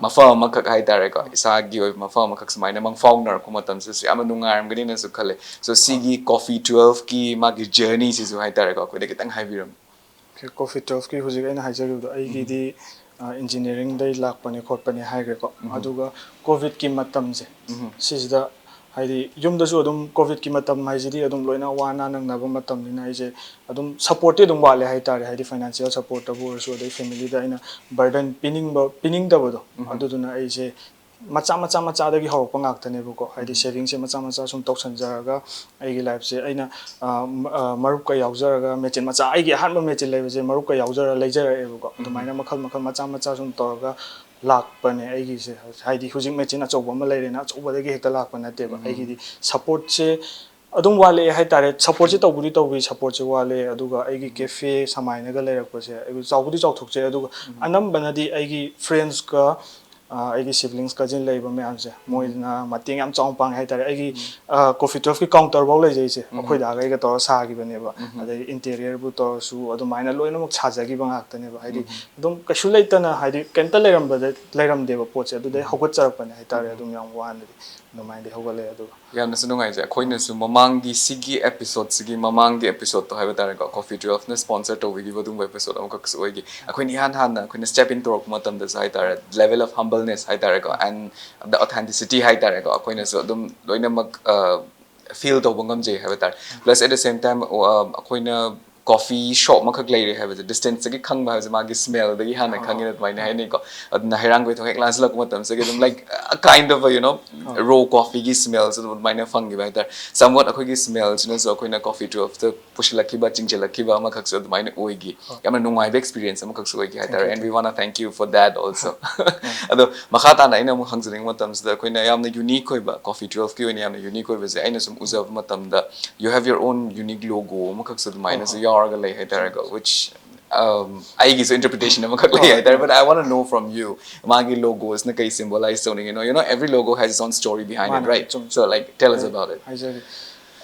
ꯃꯐꯝ ꯑꯃꯈꯛ ꯍꯥꯏꯇꯥꯔꯦꯀꯣ, ꯏꯁꯥꯒꯤ ꯑꯣꯏꯕ ꯃꯐꯝ ꯑꯃꯈꯛ ꯁꯨꯃꯥꯏꯅ ꯃꯪꯐꯥꯎꯅꯔꯛꯄ ꯃꯇꯝꯁꯤꯁꯨ ꯌꯥꯝꯅ ꯅꯨꯡꯉꯥꯏꯔꯝꯒꯅꯤꯅꯁꯨ ꯈꯜꯂꯦ꯫ So, ꯁꯤꯒꯤ Coffee Twelveꯀꯤ ꯃꯥꯒꯤ journeyꯁꯤꯁꯨ ꯍꯥꯏꯇꯥꯔꯦꯀꯣ, ꯑꯩꯈꯣꯏꯗ ꯈꯤꯇꯪ ꯍꯥꯏꯕꯤꯔꯝꯃꯨ꯫ Coffee Twelveꯀꯤ ꯍꯧꯖꯤꯛ ꯑꯩꯅ ꯍꯥꯏꯖꯈꯤꯕꯗꯣ, ꯑꯩꯒꯤꯗꯤ engineeringꯗꯩ ꯂꯥꯛꯄꯅꯦ ꯈꯣꯠꯄꯅꯦ ꯍꯥꯏꯈ꯭ꯔꯦꯀꯣ꯫ ꯑꯗꯨꯒ COVIDꯀꯤ ꯃꯇꯝꯁꯦ ꯁꯤꯁꯤꯗ, ꯍꯥꯏꯗꯤ ꯌꯨꯝꯗꯁꯨ ꯑꯗꯨꯝ, COVIDꯀꯤ ꯃꯇꯝ ꯍꯥꯏꯁꯤꯗꯤ ꯑꯗꯨꯝ ꯂꯣꯏꯅ ꯋꯥꯅ ꯅꯪꯅꯕ ꯃꯇꯝꯅꯤꯅ, ꯑꯩꯁꯦ ꯑꯗꯨꯝ supportꯇꯤ ꯑꯗꯨꯝ ꯋꯥꯠꯂꯦ ꯍꯥꯏꯇꯥꯔꯦ, ꯍꯥꯏꯗꯤ financial supportꯇꯕꯨ ꯑꯣꯏꯔꯁꯨ, ꯑꯗꯩ familyꯗ ꯑꯩꯅ burden ꯄꯤꯅꯤꯡꯕ, ꯄꯤꯅꯤꯡꯗꯕꯗꯣ, ꯑꯗꯨꯗꯨꯅ ꯑꯩꯁꯦ ꯃꯆꯥ ꯃꯆꯥ ꯃꯆꯥꯗꯒꯤ ꯍꯧꯔꯛꯄ ꯉꯥꯛꯇꯅꯦꯕꯀꯣ꯫ ꯍꯥꯏꯗꯤ savingꯁꯦ ꯃꯆꯥ ꯃꯆꯥ ꯁꯨꯝ ꯇꯧꯁꯟꯖꯔꯒ, ꯑꯩꯒꯤ lifeꯁꯦ ꯑꯩꯅ ꯃꯔꯨꯞꯀ ꯌꯥꯎꯖꯔꯒ, ꯃꯦꯆꯤꯟ ꯃꯆꯥ, ꯑꯩꯒꯤ ꯑꯍꯥꯟꯕ ꯃꯦꯆꯤꯟ ꯂꯩꯕꯁꯦ ꯃꯔꯨꯞꯀ ꯌꯥꯎꯖꯔꯒ ꯂꯩꯖꯔꯛꯑꯦꯕꯀꯣ꯫ ꯑꯗꯨꯃꯥꯏꯅ ꯃꯈꯜ ꯃꯈꯜ ꯃꯆꯥ ꯃꯆꯥ ꯁꯨꯝ ꯇꯧꯔꯒ ꯂꯥꯛꯄꯅꯦ ꯑꯩꯒꯤꯁꯦ꯫ ꯍꯥꯏꯗꯤ ꯍꯧꯖꯤꯛ ꯃꯦꯆꯤꯟ ꯑꯆꯧꯕ ꯑꯃ ꯂꯩꯔꯦꯅ ꯑꯆꯧꯕꯗꯒꯤ ꯍꯦꯛꯇ ꯂꯥꯛꯄ ꯅꯠꯇꯦꯕ꯫ ꯑꯩꯒꯤꯗꯤ supportꯁꯦ ꯑꯗꯨꯝ ꯋꯥꯠꯂꯛꯑꯦ ꯍꯥꯏꯇꯥꯔꯦ꯫ Supportꯁꯦ ꯇꯧꯕꯨꯗꯤ ꯇꯧꯕꯤ, supportꯁꯦ ꯋꯥꯠꯂꯦ꯫ ꯑꯗꯨꯒ ꯑꯩꯒꯤ cafe ꯁꯃꯥꯏꯅꯒ ꯂꯩꯔꯛꯄꯁꯦ, ꯑꯩ ꯆꯥꯎꯕꯨꯗꯤ ꯆꯥꯎꯊꯣꯛꯆꯩ, ꯑꯗꯨꯒ ꯑꯅꯝꯕꯅꯗꯤ ꯑꯩꯒꯤ friendsꯀ, ꯑꯩꯒꯤ siblings, cousin ꯂꯩꯔꯤꯕ ꯃꯌꯥꯝꯁꯦ, ꯃꯣꯏꯅ ꯃꯇꯦꯡ ꯌꯥꯝ ꯆꯥꯎꯅ ꯄꯥꯡꯉꯦ ꯍꯥꯏꯇꯥꯔꯦ꯫ ꯑꯩꯒꯤ Coffee Twelveꯀꯤ counterꯐꯥꯎ ꯂꯩꯖꯩꯁꯦ, ꯑꯩꯈꯣꯏ ꯗꯥꯒ ꯑꯩꯒ ꯇꯧꯔꯒ ꯁꯥꯈꯤꯕꯅꯦꯕ꯫ ꯑꯗꯩ interiorꯕꯨ ꯇꯧꯔꯁꯨ, ꯑꯗꯨꯃꯥꯏꯅ ꯂꯣꯏꯅꯃꯛ ꯁꯥꯖꯈꯤꯕ ꯉꯥꯛꯇꯅꯦꯕ꯫ ꯍꯥꯏꯗꯤ ꯑꯗꯨꯝ ꯀꯩꯁꯨ ꯂꯩꯇꯅ, ꯍꯥꯏꯗꯤ ꯀꯩꯝꯇ ꯂꯩꯔꯝꯕꯗ, ꯂꯩꯔꯝꯗꯦꯕ ꯄꯣꯠꯁꯦ, ꯑꯗꯨꯗꯩ ꯍꯧꯒꯠꯆꯔꯛꯄꯅꯦ ꯍꯥꯏꯇꯥꯔꯦ꯫ ꯑꯗꯨꯝ ꯌꯥꯝ ꯋꯥꯅꯗꯤ ꯑꯗꯨꯃꯥꯏꯅꯗꯤ ꯍꯧꯒꯠꯂꯛꯑꯦ꯫ ꯑꯗꯨꯒ ꯌꯥꯝꯅꯁꯨ ꯅꯨꯡꯉꯥꯏꯖꯩ꯫ ꯑꯩꯈꯣꯏꯅꯁꯨ ꯃꯃꯥꯡꯒꯤ, ꯁꯤꯒꯤ episodeꯁꯤꯒꯤ ꯃꯃꯥꯡꯒꯤ episodeꯇꯣ ꯍꯥꯏꯕ ꯇꯥꯔꯦꯀꯣ, Coffee Twelveꯅ sponsor ꯇꯧꯕꯤꯈꯤꯕ ꯑꯗꯨꯒꯨꯝꯕ episode ꯑꯃꯈꯛꯁꯨ ꯑꯣꯏꯈꯤ꯫ ꯑꯩꯈꯣꯏꯅ ꯏꯍꯥꯟ ꯍꯥꯟꯅ ꯑꯩꯈꯣꯏꯅ step in ꯇꯧꯔꯛꯄ ꯃꯇꯝꯗꯁꯨ ꯍꯥꯏꯇꯥꯔꯦ, level of humbleness ꯍꯥꯏꯇꯥꯔꯦꯀꯣ, and the authenticity ꯍꯥꯏꯇꯥꯔꯦꯀꯣ, ꯑꯩꯈꯣꯏꯅꯁꯨ ꯑꯗꯨꯝ ꯂꯣꯏꯅꯃꯛ feel ꯇꯧꯕ ꯉꯝꯖꯩ ꯍꯥꯏꯕ ꯇꯥꯔꯦ꯫ Plus at the same time ꯑꯩꯈꯣꯏꯅ coffee shop ꯑꯃꯈꯛ ꯂꯩꯔꯦ ꯍꯥꯏꯕꯁꯦ distance ꯇꯒꯤ ꯈꯪꯕ ꯍꯥꯏꯕꯁꯦ ꯃꯥꯒꯤ smell ꯗꯒꯤ ꯍꯥꯟꯅ ꯈꯪꯉꯦꯅ ꯑꯗꯨꯃꯥꯏꯅ ꯍꯥꯏꯅꯩꯀꯣ꯫ ꯑꯗꯨꯅ ꯍꯩꯔꯥꯡꯒꯣꯏꯊꯣꯡ ꯍꯦꯛ ꯂꯥꯟꯁꯤꯜꯂꯛꯄ ꯃꯇꯝꯁꯤꯗꯒꯤ ꯑꯗꯨꯝ like a kind of a, you know, raw coffee ꯒꯤ smell ꯁꯨ ꯑꯗꯨꯃꯥꯏꯅ ꯐꯪꯈꯤꯕ ꯍꯥꯏꯇꯥꯔꯦ꯫ Somewhat ꯑꯩꯈꯣꯏꯒꯤ smell ꯁꯤꯅꯁꯨ ꯑꯩꯈꯣꯏꯅ coffee twelve ꯇ ꯄꯨꯁꯤꯜꯂꯛꯈꯤꯕ, ꯆꯤꯡꯁꯤꯜꯂꯛꯈꯤꯕ ꯑꯃꯈꯛꯁꯨ ꯑꯗꯨꯃꯥꯏꯅ ꯑꯣꯏꯈꯤ꯫ ꯌꯥꯝꯅ ꯅꯨꯡꯉꯥꯏꯕ experience ꯑꯃꯈꯛꯁꯨ ꯑꯣꯏꯈꯤ ꯍꯥꯏꯇꯥꯔꯦ꯫ And we wanna thank you for that also. ꯑꯗꯣ ꯃꯈꯥ ꯇꯥꯅ ꯑꯩꯅ ꯑꯃꯨꯛ ꯍꯪꯖꯅꯤꯡꯕ ꯃꯇꯝꯁꯤꯗ, ꯑꯩꯈꯣꯏꯅ ꯌꯥꯝꯅ unique ꯑꯣꯏꯕ, coffee twelve ꯀꯤ ꯑꯣꯏꯅ ꯌꯥꯝꯅ unique ꯑꯣꯏꯕꯁꯦ ꯑꯩꯅ ꯁꯨꯝ ꯎꯖꯕ ꯃꯇꯝꯗ, you have your own unique logo ꯑꯃꯈꯛꯁꯨ ꯑꯗꯨꯃꯥꯏꯅꯁꯨ ꯌꯥꯎꯔꯒ ꯂꯩ ꯍꯥꯏꯇꯥꯔꯦꯀꯣ, which, um, ꯑꯩꯒꯤꯁꯨ interpretation ꯑꯃꯈꯛ ꯂꯩ ꯍꯥꯏꯇꯥꯔꯦ, but I want to know from you, ꯃꯥꯒꯤ logo ꯁꯤꯅ ꯀꯩ symbolize ꯇꯧꯅꯤꯡꯉꯤꯅꯣ? You know, every logo has its own story behind it, right? So, like, tell us about it. ꯍꯥꯏꯖꯒꯦ꯫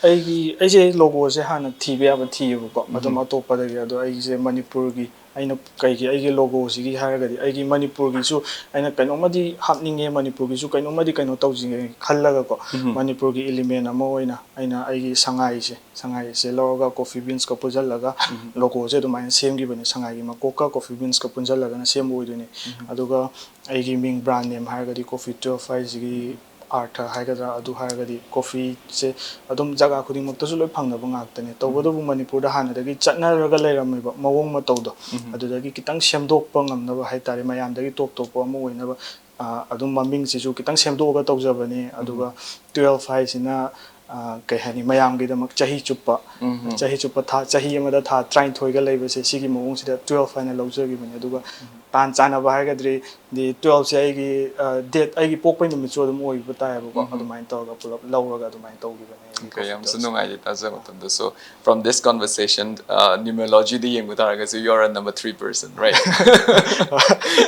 ꯑꯩꯒꯤ ꯑꯩꯁꯦ logo ꯁꯦ ꯍꯥꯟꯅ ꯊꯤꯕ ꯌꯥꯕ ꯊꯤꯌꯦꯕꯀꯣ, ꯑꯗꯨꯝ ꯑꯇꯣꯞꯄꯗꯒꯤ꯫ ꯑꯗꯣ ꯑꯩꯁꯦ ꯃꯅꯤꯄꯨꯔꯒꯤ, ꯑꯩꯅ ꯀꯩꯒꯤ, ꯑꯩꯒꯤ logo ꯁꯤꯒꯤ ꯍꯥꯏꯔꯒꯗꯤ ꯑꯩꯒꯤ ꯃꯅꯤꯄꯨꯔꯒꯤꯁꯨ ꯑꯩꯅ ꯀꯩꯅꯣꯝꯃꯗꯤ ꯍꯥꯞꯅꯤꯡꯉꯦ, ꯃꯅꯤꯄꯨꯔꯒꯤꯁꯨ ꯀꯩꯅꯣꯝꯃꯗꯤ ꯀꯩꯅꯣ ꯇꯧꯁꯤꯒꯦ ꯈꯜꯂꯒꯀꯣ, ꯃꯅꯤꯄꯨꯔꯒꯤ element ꯑꯃ ꯑꯣꯏꯅ ꯑꯩꯅ ꯑꯩꯒꯤ ꯁꯉꯥꯏꯁꯦ, ꯁꯉꯥꯏꯁꯦ ꯂꯧꯔꯒ coffee beans ꯀ ꯄꯨꯟꯁꯤꯜꯂꯒ logo ꯁꯦ ꯑꯗꯨꯃꯥꯏꯅ ꯁꯦꯝꯈꯤꯕꯅꯦ꯫ ꯁꯉꯥꯏꯒꯤ ꯃꯀꯣꯛꯀ coffee beans ꯀ ꯄꯨꯟꯁꯤꯜꯂꯒꯅ ꯁꯦꯝꯕ ꯑꯣꯏꯗꯣꯏꯅꯦ꯫ ꯑꯗꯨꯒ ꯑꯩꯒꯤ ꯃꯤꯡ, brand name ꯍꯥꯏꯔꯒꯗꯤ coffee twelve ꯍꯥꯏꯁꯤꯒꯤ ꯑꯥꯔꯊ ꯍꯥꯏꯒꯗ꯭ꯔꯥ, ꯑꯗꯨ ꯍꯥꯏꯔꯒꯗꯤ coffee ꯁꯦ ꯑꯗꯨꯝ ꯖꯒꯥ ꯈꯨꯗꯤꯡꯃꯛꯇꯁꯨ ꯂꯣꯏ ꯐꯪꯅꯕ ꯉꯥꯛꯇꯅꯦ꯫ ꯇꯧꯕꯇꯕꯨ ꯃꯅꯤꯄꯨꯔꯗ ꯍꯥꯟꯅꯗꯒꯤ ꯆꯠꯅꯔꯒ ꯂꯩꯔꯝꯃꯤꯕ ꯃꯑꯣꯡ ꯃꯇꯧꯗꯣ, ꯑꯗꯨꯗꯒꯤ ꯈꯤꯇꯪ ꯁꯦꯝꯗꯣꯛꯄ ꯉꯝꯅꯕ ꯍꯥꯏꯇꯥꯔꯦ, ꯃꯌꯥꯝꯗꯒꯤ top ꯇꯣꯞꯄ ꯑꯃ ꯑꯣꯏꯅꯕ, ꯑ, ꯑꯗꯨꯝ ꯃꯃꯤꯡꯁꯤꯁꯨ ꯈꯤꯇꯪ ꯁꯦꯝꯗꯣꯛꯑꯒ ꯇꯧꯖꯕꯅꯤ꯫ ꯑꯗꯨꯒ twelve ꯍꯥꯏꯁꯤꯅ, ꯑ, ꯀꯩ ꯍꯥꯏꯅꯤ, ꯃꯌꯥꯝꯒꯤꯗꯃꯛ ꯆꯍꯤ ꯆꯨꯞꯄ, ꯆꯍꯤ ꯆꯨꯞꯄ ꯊꯥ, ꯆꯍꯤ ꯑꯃꯗ ꯊꯥ ꯇꯔꯥꯅꯤꯊꯣꯏꯒ ꯂꯩꯕꯁꯦ, ꯁꯤꯒꯤ ꯃꯑꯣꯡꯁꯤꯗ twelve ꯍꯥꯏꯅ ꯂꯧꯖꯈꯤꯕꯅꯤ꯫ ꯑꯗꯨꯒ ꯇꯥꯟ ꯆꯥꯟꯅꯕ ꯍꯥꯏꯒꯗ꯭ꯔꯤ, ꯗꯤ twelve ꯁꯦ ꯑꯩꯒꯤ, ꯑ, date, ꯑꯩꯒꯤ ꯄꯣꯛꯄꯩ ꯅꯨꯃꯤꯠꯁꯨ ꯑꯗꯨꯝ ꯑꯣꯏꯕ ꯇꯥꯏꯌꯦꯕꯀꯣ꯫ ꯑꯗꯨꯃꯥꯏꯅ ꯇꯧꯔꯒ ꯄꯨꯂꯞ ꯂꯧꯔꯒ ꯑꯗꯨꯃꯥꯏꯅ ꯇꯧꯈꯤꯕꯅꯦ ꯑꯩꯒꯤ Okay, ꯌꯥꯝꯁꯨ coffee twelve ꯁꯦ꯫ ꯅꯨꯡꯉꯥꯏꯖꯩ ꯇꯥꯖꯕ ꯃꯇꯝꯗ꯫ So, from this conversation, uh, numerology ꯗ ꯌꯦꯡꯕ ꯇꯥꯔꯒꯁꯨ, you are a number three person, right?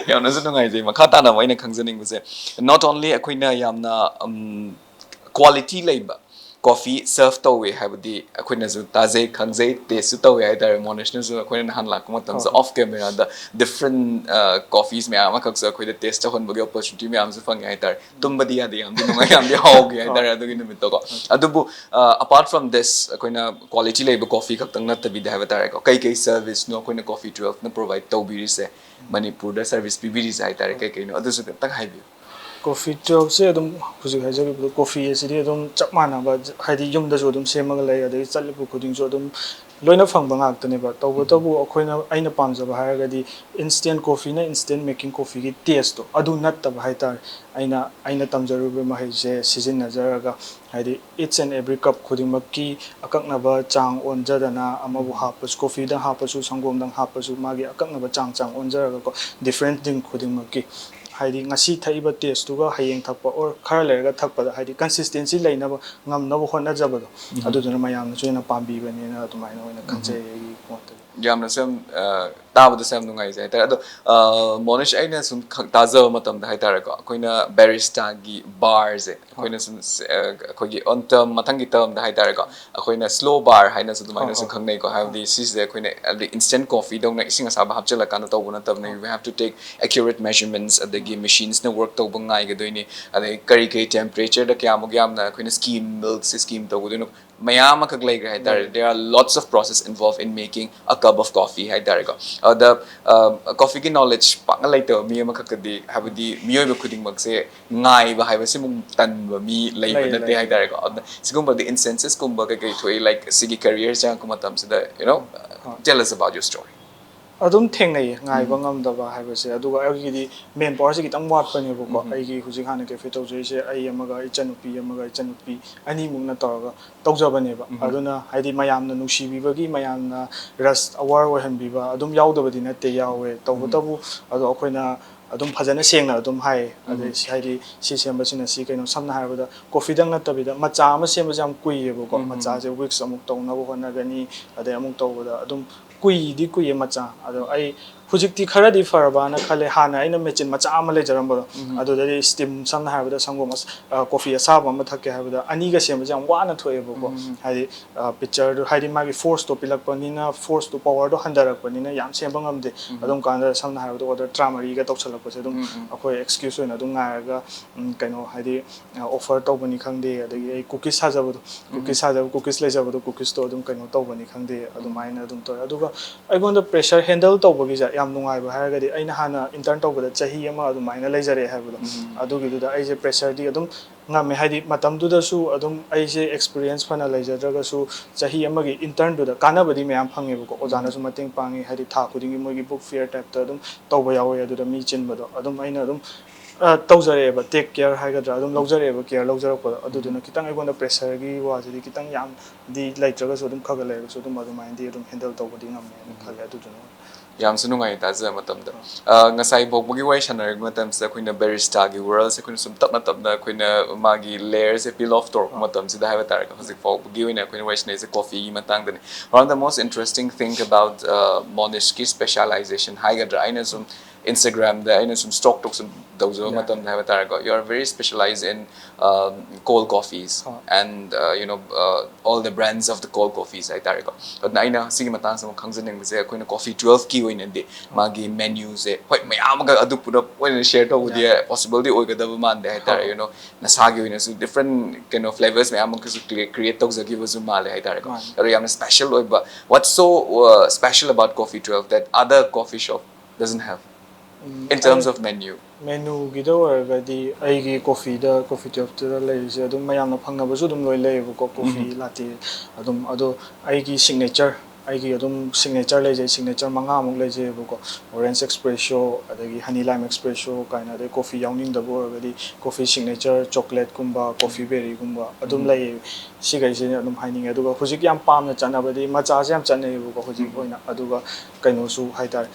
ꯌꯥꯝꯅꯁꯨ ꯅꯨꯡꯉꯥꯏꯖꯩ꯫ ꯃꯈꯥ ꯇꯥꯅ ꯑꯃꯨꯛ ꯑꯩꯅ ꯈꯪꯖꯅꯤꯡꯕꯁꯦ, not only ꯑꯩꯈꯣꯏꯅ ꯌꯥꯝꯅ, ꯎꯝ, quality ꯂꯩꯕ coffee serve ꯇꯧꯋꯦ ꯍꯥꯏꯕꯗꯤ ꯑꯩꯈꯣꯏꯅꯁꯨ ꯇꯥꯖꯩ, ꯈꯪꯖꯩ, taste ꯁꯨ ꯇꯧꯋꯦ ꯍꯥꯏꯇꯥꯔꯦ꯫ ꯃꯣꯅꯤꯁꯅꯁꯨ ꯑꯩꯈꯣꯏꯅ ꯅꯍꯥꯟ ꯂꯥꯛꯄ ꯃꯇꯝꯗ off camera ꯗ different, uh, coffees ꯃꯌꯥꯝ ꯑꯃꯈꯛꯁꯨ ꯑꯩꯈꯣꯏꯗ taste ꯇꯧꯍꯟꯕꯒꯤ opportunity ꯃꯌꯥꯝꯁꯨ ꯐꯪꯉꯦ ꯍꯥꯏꯇꯥꯔꯦ꯫ ꯇꯨꯝꯕꯗꯤ ꯌꯥꯗꯦ, ꯌꯥꯝꯗꯤ ꯅꯨꯡꯉꯥꯏ, ꯌꯥꯝꯗꯤ ꯍꯥꯎꯈꯤ ꯍꯥꯏꯇꯥꯔꯦ ꯑꯗꯨꯒꯤ ꯅꯨꯃꯤꯠꯇꯀꯣ꯫ ꯑꯗꯨꯕꯨ, uh, apart from this, ꯑꯩꯈꯣꯏꯅ quality ꯂꯩꯕ coffee ꯈꯛꯇꯪ ꯅꯠꯇꯕꯤꯗ ꯍꯥꯏꯕ ꯇꯥꯔꯦꯀꯣ, ꯀꯩꯀꯩ service ꯅꯣ ꯑꯩꯈꯣꯏꯅ coffee twelve ꯅ provide ꯇꯧꯕꯤꯔꯤꯁꯦ, ꯃꯅꯤꯄꯨꯔꯗ service ꯄꯤꯕꯤꯔꯤꯁꯦ ꯍꯥꯏꯇꯥꯔꯦ, ꯀꯩ ꯀꯩꯅꯣ ꯑꯗꯨꯁꯨ ꯈꯤꯇꯪ ꯍꯥꯏꯕꯤꯌꯨ꯫ Coffee twelve ꯁꯦ ꯑꯗꯨꯝ ꯍꯧꯖꯤꯛ ꯍꯥꯏꯖꯈꯤꯕꯗꯣ, coffee ꯑꯁꯤꯗꯤ ꯑꯗꯨꯝ ꯆꯞ ꯃꯥꯟꯅꯕ, ꯍꯥꯏꯗꯤ ꯌꯨꯝꯗꯁꯨ ꯑꯗꯨꯝ ꯁꯦꯝꯃꯒ ꯂꯩ, ꯑꯗꯒꯤ ꯆꯠꯂꯤꯕ ꯈꯨꯗꯤꯡꯁꯨ ꯑꯗꯨꯝ ꯂꯣꯏꯅ ꯐꯪꯕ ꯉꯥꯛꯇꯅꯦꯕ꯫ ꯇꯧꯕꯇꯕꯨ ꯑꯩꯈꯣꯏꯅ, ꯑꯩꯅ ꯄꯥꯝꯖꯕ ꯍꯥꯏꯔꯒꯗꯤ instant coffeeꯅ instant making coffeeꯒꯤ tasteꯇꯣ ꯑꯗꯨ ꯅꯠꯇꯕ ꯍꯥꯏꯇꯥꯔꯦ꯫ ꯑꯩꯅ, ꯑꯩꯅ ꯇꯝꯖꯔꯨꯕ ꯃꯍꯩꯁꯦ ꯁꯤꯖꯤꯟꯅꯖꯔꯒ, ꯍꯥꯏꯗꯤ each and every cup ꯈꯨꯗꯤꯡꯃꯛꯀꯤ ꯑꯀꯛꯅꯕ ꯆꯥꯡ ꯑꯣꯟꯖꯗꯅ, ꯑꯃꯕꯨ ꯍꯥꯞꯄꯁꯨ, coffeeꯗꯪ ꯍꯥꯞꯄꯁꯨ, ꯁꯪꯒꯣꯝꯗꯪ ꯍꯥꯞꯄꯁꯨ, ꯃꯥꯒꯤ ꯑꯀꯛꯅꯕ ꯆꯥꯡ ꯆꯥꯡ ꯑꯣꯟꯖꯔꯒꯀꯣ, different drink ꯈꯨꯗꯤꯡꯃꯛꯀꯤ, ꯍꯥꯏꯗꯤ ꯉꯁꯤ ꯊꯛꯏꯕ tasteꯇꯨꯒ ꯍꯌꯦꯡ ꯊꯛꯄ or ꯈꯔ ꯂꯩꯔꯒ ꯊꯛꯄꯗ ꯍꯥꯏꯗꯤ consistency ꯂꯩꯅꯕ ꯉꯝꯅꯕ ꯍꯣꯠꯅꯖꯕꯗꯣ, ꯑꯗꯨꯗꯨꯅ ꯃꯌꯥꯝꯅꯁꯨ ꯍꯦꯟꯅ ꯄꯥꯝꯕꯤꯕꯅꯦꯅ ꯑꯗꯨꯃꯥꯏꯅ ꯑꯣꯏꯅ ꯈꯟꯖꯩ ꯑꯩꯒꯤ ꯃꯣꯠꯇꯗꯤ꯫ ꯌꯥꯝꯅꯁꯨ ꯌꯥꯝ ꯑ, ꯇꯥꯕꯗꯁꯨ ꯌꯥꯝ ꯅꯨꯡꯉꯥꯏꯖꯩ ꯍꯥꯏꯇꯥꯔꯦ꯫ ꯑꯗꯣ ꯑ, ꯃꯣꯅꯤꯁ, ꯑꯩꯅ ꯁꯨꯝ ꯈ- ꯇꯥꯖꯕ ꯃꯇꯝꯗ ꯍꯥꯏꯇꯥꯔꯦꯀꯣ, ꯑꯩꯈꯣꯏꯅ barristaꯒꯤ barꯁꯦ ꯑꯩꯈꯣꯏꯅ ꯁꯨꯝ ꯑ, ꯑꯩꯈꯣꯏꯒꯤ on term, ꯃꯊꯪꯒꯤ termꯗ ꯍꯥꯏꯇꯥꯔꯦꯀꯣ, ꯑꯩꯈꯣꯏꯅ slow bar ꯍꯥꯏꯅꯁꯨ ꯑꯗꯨꯃꯥꯏꯅꯁꯨ ꯍꯣꯏ, ꯍꯣꯏ꯫ ꯈꯪꯅꯩꯀꯣ꯫ ꯍꯥꯏꯕꯗꯤ ꯁꯤꯁꯤꯗ ꯑꯩꯈꯣꯏꯅ ꯍꯥꯏꯕꯗꯤ instant coffeeꯗꯧꯅ ꯏꯁꯤꯡ ꯑꯁꯥꯕ ꯍꯥꯞꯆꯤꯜꯂꯀꯥꯟꯗ ꯇꯧꯕ ꯅꯠꯇꯕꯅ, you have to take accurate measurementsꯁꯦ, ꯑꯗꯒꯤ machinesꯅ work ꯇꯧꯕ ꯉꯥꯏꯒꯗꯣꯏꯅꯤ, ꯑꯗꯩ ꯀꯔꯤ ꯀꯔꯤ temperatureꯗ ꯀꯌꯥꯃꯨꯛ ꯌꯥꯝꯅ ꯑꯩꯈꯣꯏꯅ skim milkꯁꯦ skim ꯇꯧꯒꯗꯣꯏꯅꯣ, ꯃꯌꯥꯝ ꯑꯃꯈꯛ ꯂꯩꯈ꯭ꯔꯦ ꯍꯥꯏꯇꯥꯔꯦ꯫ ꯂꯩ꯫ There are lots of process involved in making a cup of coffee ꯍꯥꯏꯇꯥꯔꯦꯀꯣ꯫ ꯑꯗ coffeeꯒꯤ knowledge ꯄꯥꯛꯅ ꯂꯩꯇꯕ ꯃꯤ ꯑꯃꯈꯛꯇꯗꯤ, ꯍꯥꯏꯕꯗꯤ ꯃꯤꯑꯣꯏꯕ ꯈꯨꯗꯤꯡꯃꯛꯁꯦ ꯉꯥꯏꯕ ꯍꯥꯏꯕꯁꯤꯃꯨꯛ ꯇꯟꯕ ꯃꯤ ꯂꯩꯕ ꯂꯩ, ꯅꯠꯇꯦ ꯂꯩ꯫ ꯍꯥꯏꯇꯥꯔꯦꯀꯣ꯫ ꯑꯗ ꯁꯤꯒꯨꯝꯕꯗꯤ instances ꯀꯨꯝꯕ ꯀꯩꯀꯩ ꯊꯣꯛꯏ, like ꯁꯤꯒꯤ careerꯁꯦ ꯆꯪꯉꯛꯄ ꯃꯇꯝꯁꯤꯗ, you know, ꯍꯣꯏ꯫ tell us about your story. ꯑꯗꯨꯝ ꯊꯦꯡꯅꯩꯌꯦ ꯉꯥꯏꯕ ꯉꯝꯗꯕ ꯍꯥꯏꯕꯁꯦ꯫ ꯑꯗꯨꯒ ꯑꯩꯒꯤꯗꯤ manpowerꯁꯦ ꯈꯤꯇꯪ ꯋꯥꯠꯄꯅꯦꯕꯀꯣ꯫ ꯑꯩꯒꯤ ꯍꯧꯖꯤꯛ ꯍꯥꯟꯅ cafe ꯇꯧꯖꯔꯤꯁꯦ ꯑꯩ ꯑꯃꯒ ꯏꯆꯟꯅꯨꯄꯤ ꯑꯃꯒ, ꯏꯆꯟꯅꯨꯄꯤ ꯑꯅꯤꯃꯨꯛꯅ ꯇꯧꯔꯒ ꯇꯧꯖꯕꯅꯦꯕ꯫ ꯑꯗꯨꯅ ꯍꯥꯏꯗꯤ ꯃꯌꯥꯝꯅ ꯅꯨꯡꯁꯤꯕꯤꯕꯒꯤ, ꯃꯌꯥꯝꯅ rush hour ꯑꯣꯏꯍꯟꯕꯤꯕ ꯑꯗꯨꯝ ꯌꯥꯎꯗꯕꯗꯤ ꯅꯠꯇꯦ, ꯌꯥꯎꯋꯦ꯫ ꯇꯧꯕꯇꯕꯨ ꯑꯗꯣ ꯑꯩꯈꯣꯏꯅ ꯑꯗꯨꯝ ꯐꯖꯅ ꯁꯦꯡꯅ ꯑꯗꯨꯝ ꯍꯥꯏ꯫ ꯑꯗꯩ ꯁꯤ-, ꯍꯥꯏꯗꯤ ꯁꯤ ꯁꯦꯝꯕꯁꯤꯅ ꯁꯤ ꯀꯩꯅꯣ, ꯁꯝꯅ ꯍꯥꯏꯔꯕꯗ coffeeꯗꯪ ꯅꯠꯇꯕꯤꯗ ꯃꯆꯥ ꯑꯃ ꯁꯦꯝꯕꯁꯦ ꯌꯥꯝ ꯀꯨꯏꯌꯦꯕꯀꯣ꯫ ꯃꯆꯥꯁꯦ weeks ꯑꯃꯨꯛ ꯇꯧꯅꯕ ꯍꯣꯠꯅꯒꯅꯤ, ꯑꯗꯩ ꯑꯃꯨꯛ ꯇꯧꯕꯗ ꯑꯗꯨꯝ ꯀꯨꯏꯗꯤ ꯀꯨꯏꯌꯦ ꯃꯆꯥ꯫ ꯑꯗꯣ ꯑꯩ ꯍꯧꯖꯤꯛꯇꯤ ꯈꯔꯗꯤ ꯐꯔꯕꯅ ꯈꯜꯂꯦ꯫ ꯍꯥꯟꯅ ꯑꯩꯅ machine ꯃꯆꯥ ꯑꯃ ꯂꯩꯖꯔꯝꯕꯗꯣ, ꯑꯗꯨꯗꯗꯤ steam, ꯁꯝꯅ ꯍꯥꯏꯔꯕꯗ ꯁꯪꯒꯣꯝ ꯑꯁ-, ꯑ, coffee ꯑꯁꯥꯕ ꯑꯃ ꯊꯛꯀꯦ ꯍꯥꯏꯕꯗ ꯑꯅꯤꯒ ꯁꯦꯝꯕꯁꯦ ꯌꯥꯝ ꯋꯥꯅ ꯊꯣꯛꯑꯦꯕꯀꯣ꯫ ꯍꯥꯏꯗꯤ ꯑ, pitcherꯗꯨ, ꯍꯥꯏꯗꯤ ꯃꯥꯒꯤ forceꯇꯣ ꯄꯤꯂꯛꯄꯅꯤꯅ, forceꯇꯣ, powerꯗꯣ ꯍꯟꯊꯔꯛꯄꯅꯤꯅ ꯌꯥꯝ ꯁꯦꯝꯕ ꯉꯝꯗꯦ꯫ ꯑꯗꯨꯝ ꯀꯥꯟꯗ ꯁꯝꯅ ꯍꯥꯏꯔꯕꯗ order ꯇꯔꯥꯃꯔꯤꯒ ꯇꯧꯁꯜꯂꯛꯄꯁꯦ ꯑꯗꯨꯝ ꯑꯩꯈꯣꯏ excuse ꯑꯣꯏꯅ ꯑꯗꯨꯝ ꯉꯥꯏꯔꯒ, ꯎꯝ, ꯀꯩꯅꯣ ꯍꯥꯏꯗꯤ, ꯑ, offer ꯇꯧꯕꯅꯤ ꯈꯪꯗꯦ, ꯑꯗꯒꯤ ꯑꯩ cookies ꯁꯥꯖꯕꯗꯣ, cookies ꯁꯥꯖꯕ, cookies ꯂꯩꯖꯕꯗꯣ, cookiesto ꯑꯗꯨꯝ ꯀꯩꯅꯣ ꯇꯧꯕꯅꯤ ꯈꯪꯗꯦ, ꯑꯗꯨꯃꯥꯏꯅ ꯑꯗꯨꯝ ꯇꯧꯋꯦ꯫ ꯑꯗꯨꯒ ꯑꯩꯉꯣꯟꯗ pressure handle ꯇꯧꯕꯒꯤꯁꯦ ꯌꯥꯝ ꯅꯨꯡꯉꯥꯏꯕ ꯍꯥꯏꯔꯒꯗꯤ ꯑꯩꯅ ꯍꯥꯟꯅ intern ꯇꯧꯕꯗ ꯆꯍꯤ ꯑꯃ ꯑꯗꯨꯃꯥꯏꯅ ꯂꯩꯖꯔꯛꯑꯦ ꯍꯥꯏꯕꯗꯣ, ꯎꯝ. ꯑꯗꯨꯒꯤꯗꯨꯗ ꯑꯩꯁꯦ pressureꯗꯤ ꯑꯗꯨꯝ ꯉꯝꯃꯦ꯫ ꯍꯥꯏꯗꯤ ꯃꯇꯝꯗꯨꯗꯁꯨ ꯑꯗꯨꯝ ꯑꯩꯁꯦ experience ꯐꯅ ꯂꯩꯖꯗ꯭ꯔꯒꯁꯨ ꯆꯍꯤ ꯑꯃꯒꯤ internꯗꯨꯗ ꯀꯥꯟꯅꯕꯗꯤ ꯃꯌꯥꯝ ꯐꯪꯉꯦꯕꯀꯣ꯫ ꯑꯣꯖꯥꯅꯁꯨ ꯃꯇꯦꯡ ꯄꯥꯡꯉꯤ, ꯍꯥꯏꯗꯤ ꯊꯥ ꯈꯨꯗꯤꯡꯒꯤ ꯃꯣꯏꯒꯤ book fair typeꯇ ꯑꯗꯨꯝ ꯇꯧꯕ ꯌꯥꯎꯋꯦ꯫ ꯑꯗꯨꯗ ꯃꯤ ꯆꯤꯟꯕꯗꯣ ꯑꯗꯨꯝ ꯑꯩꯅ ꯑꯗꯨꯝ ꯑ, ꯇꯧꯖꯔꯛꯑꯦꯕ, take care ꯍꯥꯏꯒꯗ꯭ꯔꯥ, ꯑꯗꯨꯝ ꯂꯧꯖꯔꯛꯑꯦꯕ, care ꯂꯧꯖꯔꯛꯄꯗꯣ꯫ ꯑꯗꯨꯗꯨꯅ ꯈꯤꯇꯪ ꯑꯩꯉꯣꯟꯗ pressureꯒꯤ ꯋꯥꯁꯤꯗꯤ ꯈꯤꯇꯪ ꯌꯥꯝꯗꯤ ꯂꯩꯇ꯭ꯔꯒꯁꯨ ꯑꯗꯨꯝ ꯈꯔ ꯈꯔ ꯂꯩꯔꯒꯁꯨ ꯑꯗꯨꯝ ꯑꯗꯨꯃꯥꯏꯅꯗꯤ ꯑꯗꯨꯝ handle ꯇꯧꯕꯗꯤ ꯉꯝꯃꯦꯅ ꯈꯜꯂꯦ꯫ ꯑꯗꯨꯗꯨꯅ ꯌꯥꯝꯁꯨ ꯅꯨꯡꯉꯥꯏ ꯇꯥꯖꯕ ꯃꯇꯝꯗ꯫ ꯑ, ꯉꯁꯥꯏ ꯐꯥꯎꯕꯒꯤ ꯋꯥꯔꯤ ꯁꯥꯟꯅꯔꯛꯄ ꯃꯇꯝꯁꯤꯗ ꯑꯩꯈꯣꯏꯅ baristaꯒꯤ worldꯁꯦ ꯑꯩꯈꯣꯏꯅ ꯁꯨꯝ ꯇꯞꯅ ꯇꯞꯅ ꯑꯩꯈꯣꯏꯅ ꯃꯥꯒꯤ layerꯁꯦ peel off ꯇꯧꯔꯛꯄ ꯃꯇꯝꯁꯤꯗ ꯍꯥꯏꯕ ꯇꯥꯔꯦꯀꯣ꯫ ꯍꯧꯖꯤꯛ ꯐꯥꯎꯕꯒꯤ ꯑꯣꯏꯅ ꯑꯩꯈꯣꯏꯅ ꯋꯥꯔꯤ ꯁꯥꯟꯅꯔꯤꯁꯦ coffeeꯒꯤ ꯃꯇꯥꯡꯗꯅꯤ꯫ One of the most interesting thing about, uh, Monishꯀꯤ specialization ꯍꯥꯏꯒꯗ꯭ꯔꯥ, ꯑꯩꯅ ꯁꯨꯝ Instagramꯗ ꯑꯩꯅ ꯁꯨꯝ stalk ꯇꯧ ꯁꯨꯝ ꯇꯧꯖꯕ ꯃꯇꯝꯗ ꯍꯥꯏꯕ ꯇꯥꯔꯦꯀꯣ, you are very specialized in, um, cold coffees and, uh, you know, uh, all the brands of the cold coffees ꯍꯥꯏ ꯇꯥꯔꯦꯀꯣ꯫ ꯑꯗꯨꯅ ꯑꯩꯅ ꯁꯤꯒꯤ ꯃꯇꯥꯡꯁꯤꯗ ꯑꯃꯨꯛ ꯈꯪꯖꯅꯤꯡꯕꯁꯦ, ꯑꯩꯈꯣꯏꯅ Coffee Twelveꯀꯤ ꯑꯣꯏꯅꯗꯤ ꯃꯥꯒꯤ menuꯁꯦ ꯍꯣꯏ ꯃꯌꯥꯝ ꯑꯃꯒ ꯑꯗꯨ ꯄꯨꯂꯞ ꯑꯣꯏꯅ share ꯇꯧꯕꯗꯤ possibleꯗꯤ ꯑꯣꯏꯒꯗꯕ ꯃꯥꯟꯗꯦ ꯍꯥꯏ ꯇꯥꯔꯦ꯫ You know, ꯅꯁꯥꯒꯤ ꯑꯣꯏꯅꯁꯨ different ꯀꯩꯅꯣ flavours ꯃꯌꯥꯝ ꯑꯃꯒꯁꯨ create create ꯇꯧꯖꯈꯤꯕꯁꯨ ꯃꯥꯜꯂꯦ ꯍꯥꯏ ꯇꯥꯔꯦꯀꯣ꯫ ꯑꯗꯣ ꯌꯥꯝꯅ special ꯑꯣꯏꯕ, what's so, uh, special about Coffee Twelve that other coffee shop doesn't have in terms of menu? Menuꯒꯤꯗ ꯑꯣꯏꯔꯒꯗꯤ ꯑꯩꯒꯤ coffeeꯗ, Coffee Twelveꯇ ꯂꯩꯔꯤꯁꯦ ꯑꯗꯨꯝ ꯃꯌꯥꯝꯅ ꯐꯪꯅꯕꯁꯨ ꯑꯗꯨꯝ ꯂꯣꯏ ꯂꯩꯌꯦꯕꯀꯣ, coffee, latte ꯑꯗꯨꯝ꯫ ꯑꯗꯣ ꯑꯩꯒꯤ signature, ꯑꯩꯒꯤ ꯑꯗꯨꯝ signature ꯂꯩꯖꯩ, signature ꯃꯉꯥꯃꯨꯛ ꯂꯩꯖꯩꯕꯀꯣ꯫ Orange espresso, ꯑꯗꯒꯤ honey lime espresso ꯀꯥꯏꯅ, ꯑꯗꯩ coffee ꯌꯥꯎꯅꯤꯡꯗꯕ ꯑꯣꯏꯔꯒꯗꯤ coffee signature chocolateꯀꯨꯝꯕ, coffee berryꯒꯨꯝꯕ ꯑꯗꯨꯝ ꯂꯩꯌꯦ꯫ ꯁꯤꯈꯩꯁꯦ ꯑꯗꯨꯝ ꯍꯥꯏꯅꯤꯡꯉꯦ꯫ ꯑꯗꯨꯒ ꯍꯧꯖꯤꯛ ꯌꯥꯝ ꯄꯥꯝꯅ ꯆꯠꯅꯕꯗꯤ ꯃꯆꯥꯁꯦ ꯌꯥꯝ ꯆꯠꯅꯩꯌꯦꯕꯀꯣ ꯍꯧꯖꯤꯛ ꯑꯣꯏꯅ꯫ ꯑꯗꯨꯒ ꯀꯩꯅꯣꯁꯨ ꯍꯥꯏꯇꯥꯔꯦ,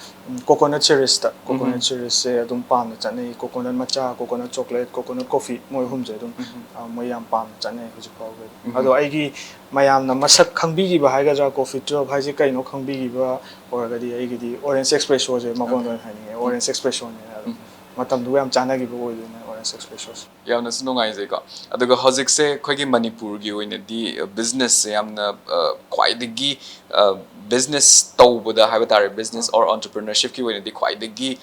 coconut serieꯁꯇ, coconut serieꯁꯁꯦ ꯑꯗꯨꯝ ꯄꯥꯝꯅ ꯆꯠꯅꯩ꯫ Coconut ꯃꯆꯥ, coconut chocolate, coconut coffee, ꯃꯣꯏ ꯑꯍꯨꯝꯁꯦ ꯑꯗꯨꯝ, ꯑ, ꯃꯣꯏ ꯌꯥꯝ ꯄꯥꯝꯅ ꯆꯠꯅꯩ ꯍꯧꯖꯤꯛ ꯐꯥꯎꯕꯗꯤ꯫ ꯑꯗꯣ ꯑꯩꯒꯤ ꯃꯌꯥꯝꯅ ꯃꯁꯛ ꯈꯪꯕꯤꯈꯤꯕ ꯍꯥꯏꯒꯗ꯭ꯔꯥ, Coffee Twelve ꯍꯥꯏꯁꯦ ꯀꯩꯅꯣ ꯈꯪꯕꯤꯈꯤꯕ ꯑꯣꯏꯔꯒꯗꯤ, ꯑꯩꯒꯤꯗꯤ Orange espressoꯁꯦ ꯃꯉꯣꯟꯗ ꯑꯣꯏꯅ ꯍꯥꯏꯅꯤꯡꯉꯦ꯫ Orange espressoꯅꯦꯅ ꯑꯗꯨꯝ ꯃꯇꯝꯗꯨꯒ ꯌꯥꯝ ꯆꯥꯟꯅꯈꯤꯕ ꯑꯣꯏꯗꯣꯏꯅꯦ Orange espressoꯁꯦ꯫ ꯌꯥꯝꯅꯁꯨ ꯅꯨꯡꯉꯥꯏꯖꯩꯀꯣ꯫ ꯑꯗꯨꯒ ꯍꯧꯖꯤꯛꯁꯦ ꯑꯩꯈꯣꯏꯒꯤ ꯃꯅꯤꯄꯨꯔꯒꯤ ꯑꯣꯏꯅꯗꯤ, ꯑ, businessꯁꯦ ꯌꯥꯝꯅ, ꯑ, ꯈ꯭ꯋꯥꯏꯗꯒꯤ, ꯑ, business ꯇꯧꯕꯗ ꯍꯥꯏꯕ ꯇꯥꯔꯦ, business or entrepreneurshipꯀꯤ ꯑꯣꯏꯅꯗꯤ ꯈ꯭ꯋꯥꯏꯗꯒꯤ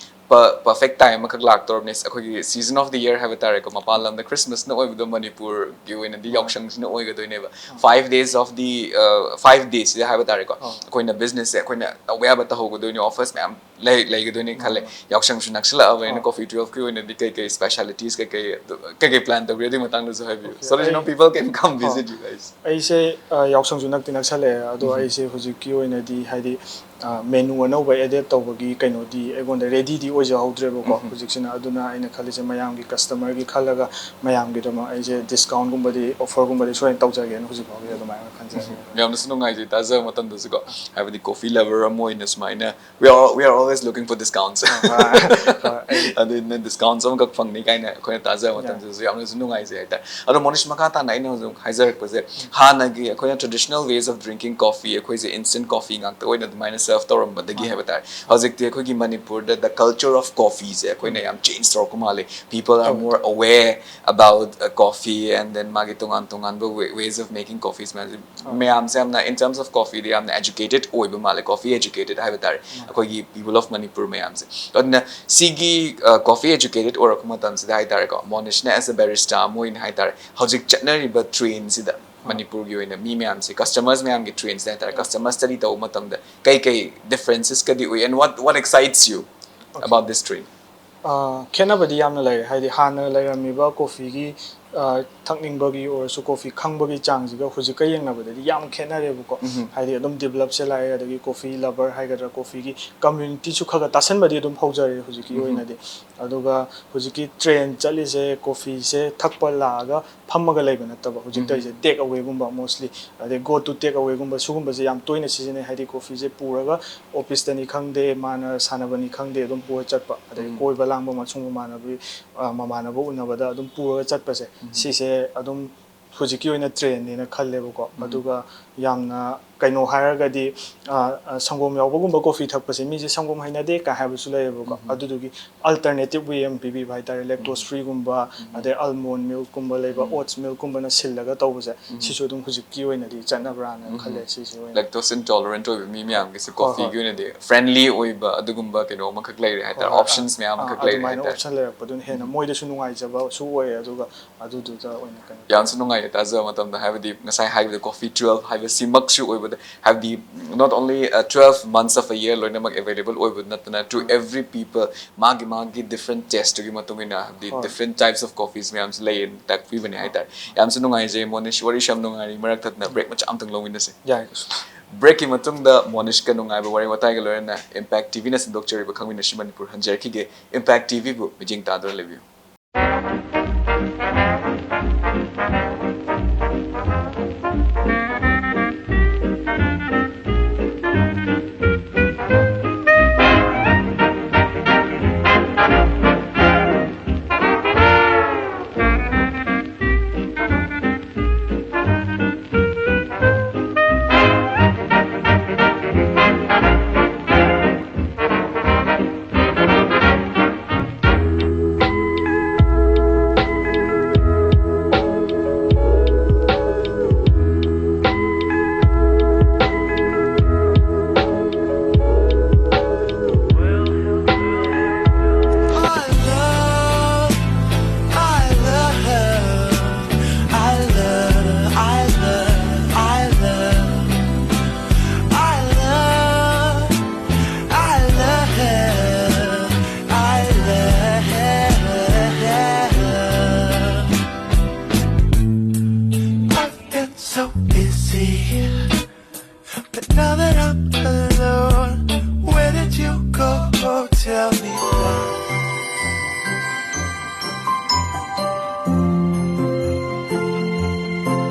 perfect time ꯑꯃꯈꯛ ꯂꯥꯛꯇꯧꯔꯕꯅꯤ꯫ ꯑꯩꯈꯣꯏꯒꯤ season of the year ꯍꯥꯏꯕ ꯇꯥꯔꯦꯀꯣ, ꯃꯄꯥꯟ ꯂꯝꯗ Christmas ꯅ ꯑꯣꯏꯕꯗꯣ ꯃꯅꯤꯄꯨꯔꯒꯤ ꯑꯣꯏꯅꯗꯤ ꯌꯥꯎꯁꯪꯁꯤꯅ ꯑꯣꯏꯒꯗꯣꯏꯅꯦꯕ꯫ Five days of the, five days ꯁꯤꯗ ꯍꯥꯏꯕ ꯇꯥꯔꯦꯀꯣ, ꯑꯩꯈꯣꯏꯅ business ꯁꯦ ꯑꯩꯈꯣꯏꯅ ꯇꯧꯕ ꯌꯥꯕ ꯇꯧꯍꯧꯒꯗꯣꯏꯅꯤ, office ꯃꯌꯥꯝ ꯂꯩ ꯂꯩꯒꯗꯣꯏꯅꯤ ꯈꯜꯂꯦ꯫ ꯌꯥꯎꯁꯪꯁꯨ ꯅꯛꯁꯤꯜꯂꯛꯑꯕꯅꯤꯅ, Coffee Twelve ꯀꯤ ꯑꯣꯏꯅꯗꯤ ꯀꯩ ꯀꯩ specialities, ꯀꯩ ꯀꯩ ꯑꯗꯨ, ꯀꯩ ꯀꯩ plan ꯇꯧꯒꯦ, ꯑꯗꯨꯒꯤ ꯃꯇꯥꯡꯗꯁꯨ ꯍꯥꯏꯕꯤꯌꯨ, so that, you know, people can come visit you guys. ꯑꯩꯁꯦ, ꯑ, ꯌꯥꯎꯁꯪꯁꯨ ꯅꯛꯇꯤ ꯅꯛꯁꯜꯂꯛꯑꯦ, ꯑꯗꯣ ꯑꯩꯁꯦ ꯍꯧꯖꯤꯛꯀꯤ ꯑꯣꯏꯅꯗꯤ, ꯍꯥꯏꯗꯤ, ꯑ, menu ꯑꯅꯧꯕ add ꯇꯧꯕꯒꯤ ꯀꯩꯅꯣꯗꯤ ꯑꯩꯉꯣꯟꯗ ready ꯗꯤ ꯑꯣꯏꯖꯍꯧꯗ꯭ꯔꯦꯕꯀꯣ ꯍꯧꯖꯤꯛꯁꯤꯅ꯫ ꯑꯗꯨꯅ ꯑꯩꯅ ꯈꯜꯂꯤꯁꯦ, ꯃꯌꯥꯝꯒꯤ customer ꯒꯤ ꯈꯜꯂꯒ ꯃꯌꯥꯝꯒꯤꯗꯃꯛ ꯑꯩꯁꯦ discount ꯒꯨꯝꯕꯗꯤ, offer ꯒꯨꯝꯕꯗꯤ ꯁꯣꯏꯗꯅ ꯇꯧꯖꯒꯦꯅ ꯍꯧꯖꯤꯛ ꯐꯥꯎꯒꯤ ꯑꯗꯨꯃꯥꯏꯅ ꯈꯟꯖꯔꯤ꯫ ꯌꯥꯝꯅꯁꯨ ꯅꯨꯡꯉꯥꯏꯖꯩ ꯇꯥꯖꯕ ꯃꯇꯝꯗꯁꯨꯀꯣ, ꯍꯥꯏꯕꯗꯤ coffee lover ꯑꯃ ꯑꯣꯏꯅ ꯁꯨꯃꯥꯏꯅ, we are, we are always looking for discounts. ꯑꯗꯨꯅ discounts ꯑꯃꯈꯛ ꯐꯪꯅꯤ ꯀꯥꯏꯅ ꯑꯩꯈꯣꯏꯅ ꯇꯥꯖꯕ ꯃꯇꯝꯗꯁꯨ ꯌꯥꯝꯅꯁꯨ ꯅꯨꯡꯉꯥꯏꯖꯩ ꯍꯥꯏꯇꯥꯔꯦ꯫ ꯑꯗꯣ ꯃꯣꯅꯤꯁ, ꯃꯈꯥ ꯇꯥꯅ ꯑꯩꯅ ꯍꯧꯖꯤꯛ ꯍꯥꯏꯖꯔꯛꯄꯁꯦ, ꯍꯥꯟꯅꯒꯤ ꯑꯩꯈꯣꯏꯅ traditional ways of drinking coffee, ꯑꯩꯈꯣꯏꯁꯦ instant coffee ꯉꯥꯛꯇ ꯑꯣꯏꯅ ꯑꯗꯨꯃꯥꯏꯅ serve ꯇꯧꯔꯝꯕꯗꯒꯤ ꯍꯥꯏꯕ ꯇꯥꯔꯦ, ꯍꯧꯖꯤꯛꯇꯤ ꯑꯩꯈꯣꯏꯒꯤ ꯃꯅꯤꯄꯨꯔꯗ the culture of coffee ꯁꯦ ꯑꯩꯈꯣꯏꯅ ꯌꯥꯝ change ꯇꯧꯔꯛꯄ ꯃꯥꯜꯂꯦ꯫ People are more aware about, uh, coffee, and then ꯃꯥꯒꯤ ꯇꯣꯉꯥꯟ ꯇꯣꯉꯥꯟꯕ way, ways of making coffees ꯃꯌꯥꯝꯁꯦ, ꯃꯌꯥꯝꯁꯦ ꯌꯥꯝꯅ, in terms of coffee ꯗ ꯌꯥꯝꯅ educated ꯑꯣꯏꯕ ꯃꯥꯜꯂꯦ, coffee educated ꯍꯥꯏꯕ ꯇꯥꯔꯦ, ꯑꯩꯈꯣꯏꯒꯤ people of ꯃꯅꯤꯄꯨꯔ ꯃꯌꯥꯝꯁꯦ꯫ ꯑꯗꯨꯅ ꯁꯤꯒꯤ, ꯑ, coffee educated ꯑꯣꯏꯔꯛꯄ ꯃꯇꯝꯁꯤꯗ ꯍꯥꯏ ꯇꯥꯔꯦꯀꯣ, ꯃꯣꯅꯤꯁꯅ as a barista ꯑꯃ ꯑꯣꯏꯅ ꯍꯥꯏ ꯇꯥꯔꯦ, ꯍꯧꯖꯤꯛ ꯆꯠꯅꯔꯤꯕ trend ꯁꯤꯗ ꯃꯅꯤꯄꯨꯔꯒꯤ ꯑꯣꯏꯅ ꯃꯤ ꯃꯌꯥꯝꯁꯦ, customers ꯃꯌꯥꯝꯒꯤ trend ꯁꯤꯗ ꯍꯥꯏ ꯇꯥꯔꯦ, customer study ꯇꯧꯕ ꯃꯇꯝꯗ ꯀꯩ ꯀꯩ differences ꯀꯗꯤ ꯎꯏ, and what, what excites you about this trend? ꯑ, ꯈꯦꯠꯅꯕꯗꯤ ꯌꯥꯝꯅ ꯂꯩꯔꯦ꯫ ꯍꯥꯏꯗꯤ, ꯍꯥꯟꯅ ꯂꯩꯔꯝꯃꯤꯕ coffee ꯒꯤ, ꯑ, ꯊꯛꯅꯤꯡꯕꯒꯤ ꯑꯣꯏꯔꯁꯨ, coffee ꯈꯪꯕꯒꯤ ꯆꯥꯡꯁꯤꯒ ꯍꯧꯖꯤꯛꯀ ꯌꯦꯡꯅꯕꯗꯗꯤ ꯌꯥꯝ ꯈꯦꯠꯅꯔꯦꯕꯀꯣ꯫ ꯍꯥꯏꯗꯤ, ꯑꯗꯨꯝ develop ꯁꯦ ꯂꯥꯛꯑꯦ, ꯑꯗꯒꯤ coffee lover ꯍꯥꯏꯒꯗ꯭ꯔꯥ, coffee ꯒꯤ community ꯁꯨ ꯈꯔ ꯈꯔ ꯇꯥꯁꯟꯕꯗꯤ ꯑꯗꯨꯝ ꯍꯧꯖꯔꯦ ꯍꯧꯖꯤꯛꯀꯤ ꯑꯣꯏꯅꯗꯤ꯫ ꯑꯗꯨꯒ ꯍꯧꯖꯤꯛꯀꯤ trend ꯆꯠꯂꯤꯁꯦ, coffee ꯁꯦ ꯊꯛꯄ ꯂꯥꯛꯑꯒ ꯐꯝꯃꯒ ꯂꯩꯕ ꯅꯠꯇꯕ, ꯍꯧꯖꯤꯛ ꯇꯧꯔꯤꯁꯦ take away ꯒꯨꯝꯕ mostly, ꯑꯗꯩ go to take away ꯒꯨꯝꯕ, ꯁꯤꯒꯨꯝꯕꯁꯦ ꯌꯥꯝ ꯇꯣꯏꯅ ꯁꯤꯖꯤꯟꯅꯩ꯫ ꯍꯥꯏꯗꯤ, coffee ꯁꯦ ꯄꯨꯔꯒ office ꯇꯅꯤ ꯈꯪꯗꯦ, ꯃꯥꯅ ꯁꯥꯟꯅꯕꯅꯤ ꯈꯪꯗꯦ, ꯑꯗꯨꯝ ꯄꯨꯔ ꯆꯠꯄ, ꯑꯗꯩ ꯀꯣꯏꯕ ꯂꯥꯡꯕ, ꯃꯁꯨꯡ ꯃꯃꯥꯟꯅꯕꯤ, ꯑ, ꯃꯃꯥꯟꯅꯕ ꯎꯅꯕꯗ ꯑꯗꯨꯝ ꯄꯨꯔꯒ ꯆꯠꯄꯁꯦ, ꯁꯤꯁꯦ ꯑꯗꯨꯝ ꯍꯧꯖꯤꯛꯀꯤ ꯑꯣꯏꯅ trend ꯅꯦꯅ ꯈꯜꯂꯦꯕꯀꯣ꯫ ꯑꯗꯨꯒ ꯌꯥꯝꯅ ꯀꯩꯅꯣ ꯍꯥꯏꯔꯒꯗꯤ ꯑ, ꯑ, ꯁꯪꯒꯣꯝ ꯌꯥꯎꯕꯒꯨꯝꯕ ꯀꯣꯐꯤ ꯊꯛꯄꯁꯦ ꯃꯤꯁꯦ ꯁꯪꯒꯣꯝ ꯍꯩꯅꯗꯦ ꯀꯥꯏ ꯍꯥꯏꯕꯁꯨ ꯂꯩꯌꯦꯕꯀꯣ꯫ ꯑꯗꯨꯗꯨꯒꯤ alternative way ꯑꯃ ꯄꯤꯕꯤꯕ ꯍꯥꯏꯇꯥꯔꯦ, lactose free ꯒꯨꯝꯕ, ꯑꯗꯩ almond milk ꯀꯨꯝꯕ ꯂꯩꯕ, oats milk ꯀꯨꯝꯕꯅ ꯁꯤꯜꯂꯒ ꯇꯧꯕꯁꯦ, ꯁꯤꯁꯨ ꯑꯗꯨꯝ ꯍꯧꯖꯤꯛꯀꯤ ꯑꯣꯏꯅꯗꯤ ꯆꯠꯅꯕ꯭ꯔꯥꯅ ꯈꯜꯂꯦ꯫ ꯁꯤꯁꯤ ꯑꯣꯏꯅ Lactose intolerant ꯑꯣꯏꯕ ꯃꯤ ꯃꯌꯥꯝꯒꯤꯁꯦ ꯍꯣꯏ, ꯀꯣꯐꯤꯒꯤ ꯑꯣꯏꯅꯗꯤ friendly ꯑꯣꯏꯕ ꯑꯗꯨꯒꯨꯝꯕ ꯀꯩꯅꯣ ꯑꯃꯈꯛ ꯂꯩꯔꯦ ꯍꯥꯏꯇꯥꯔꯦ, ꯍꯣꯏ, options ꯃꯌꯥꯝ ꯑꯥ, ꯑꯃꯈꯛ ꯂꯩꯔꯦ ꯑꯗꯨꯃꯥꯏꯅ ꯍꯥꯏꯇꯥꯔꯦ꯫ Option ꯂꯩꯔꯛꯄꯗꯨꯅ ꯍꯦꯟꯅ ꯃꯣꯏꯗꯁꯨ ꯅꯨꯡꯉꯥꯏꯖꯕꯁꯨ ꯑꯣꯏꯌꯦ꯫ ꯑꯗꯨꯒ ꯑꯗꯨꯗꯨꯗ ꯑꯣꯏꯅ ꯀꯩꯅꯣ ꯌꯥꯝꯁꯨ ꯅꯨꯡꯉꯥꯏꯌꯦ ꯇꯥꯖꯕ ꯃꯇꯝꯗ, ꯍꯥꯏꯕꯗꯤ ꯉꯁꯥꯏ ꯍꯥꯏꯕꯗ coffee twelve ꯍꯥꯏꯕꯁꯤꯃꯛꯁꯨ ꯑꯣꯏꯕꯗ, ꯍꯥꯏꯕꯗꯤ not only twelve months of a year ꯂꯣꯏꯅꯃꯛ available ꯑꯣꯏꯕ ꯅꯠꯇꯅ, to every people, ꯃꯥꯒꯤ ꯃꯥꯒꯤ different taste ꯇꯨꯒꯤ ꯃꯇꯨꯡ ꯏꯟꯅ, ꯍꯥꯏꯕꯗꯤ ꯍꯣꯏ꯫ Different types of coffees ꯃꯌꯥꯝꯁꯨ ꯂꯩꯌꯦꯅ ꯇꯥꯛꯄꯤꯕꯅꯦ ꯍꯥꯏꯇꯥꯔꯦ꯫ ꯌꯥꯝꯁꯨ ꯅꯨꯡꯉꯥꯏꯖꯩ ꯃꯣꯅꯤꯁ, ꯋꯥꯔꯤꯁꯨ ꯌꯥꯝ ꯅꯨꯡꯉꯥꯏꯔꯤ꯫ ꯃꯔꯛ ꯊꯠꯅ break ꯃꯆꯥ ꯑꯃꯇꯪ ꯂꯧꯃꯤꯟꯅꯁꯦ꯫ ꯌꯥꯏ, ꯀꯩꯁꯨ꯫ Break ꯀꯤ ꯃꯇꯨꯡꯗ ꯃꯣꯅꯤꯁꯀ ꯅꯨꯡꯉꯥꯏꯕ ꯋꯥꯔꯤ ꯋꯥꯇꯥꯏꯒ ꯂꯣꯏꯅꯅ Impact T V ꯅ ꯁꯟꯗꯣꯛꯆꯔꯤꯕ ꯈꯪꯃꯤꯟꯅꯁꯤ ꯃꯅꯤꯄꯨꯔ ꯍꯟꯖꯔꯛꯈꯤꯒꯦ꯫ Impact T V ꯕꯨ ꯃꯤꯠꯌꯦꯡ ꯇꯥꯗꯨꯅ ꯂꯩꯕꯤꯌꯨ꯫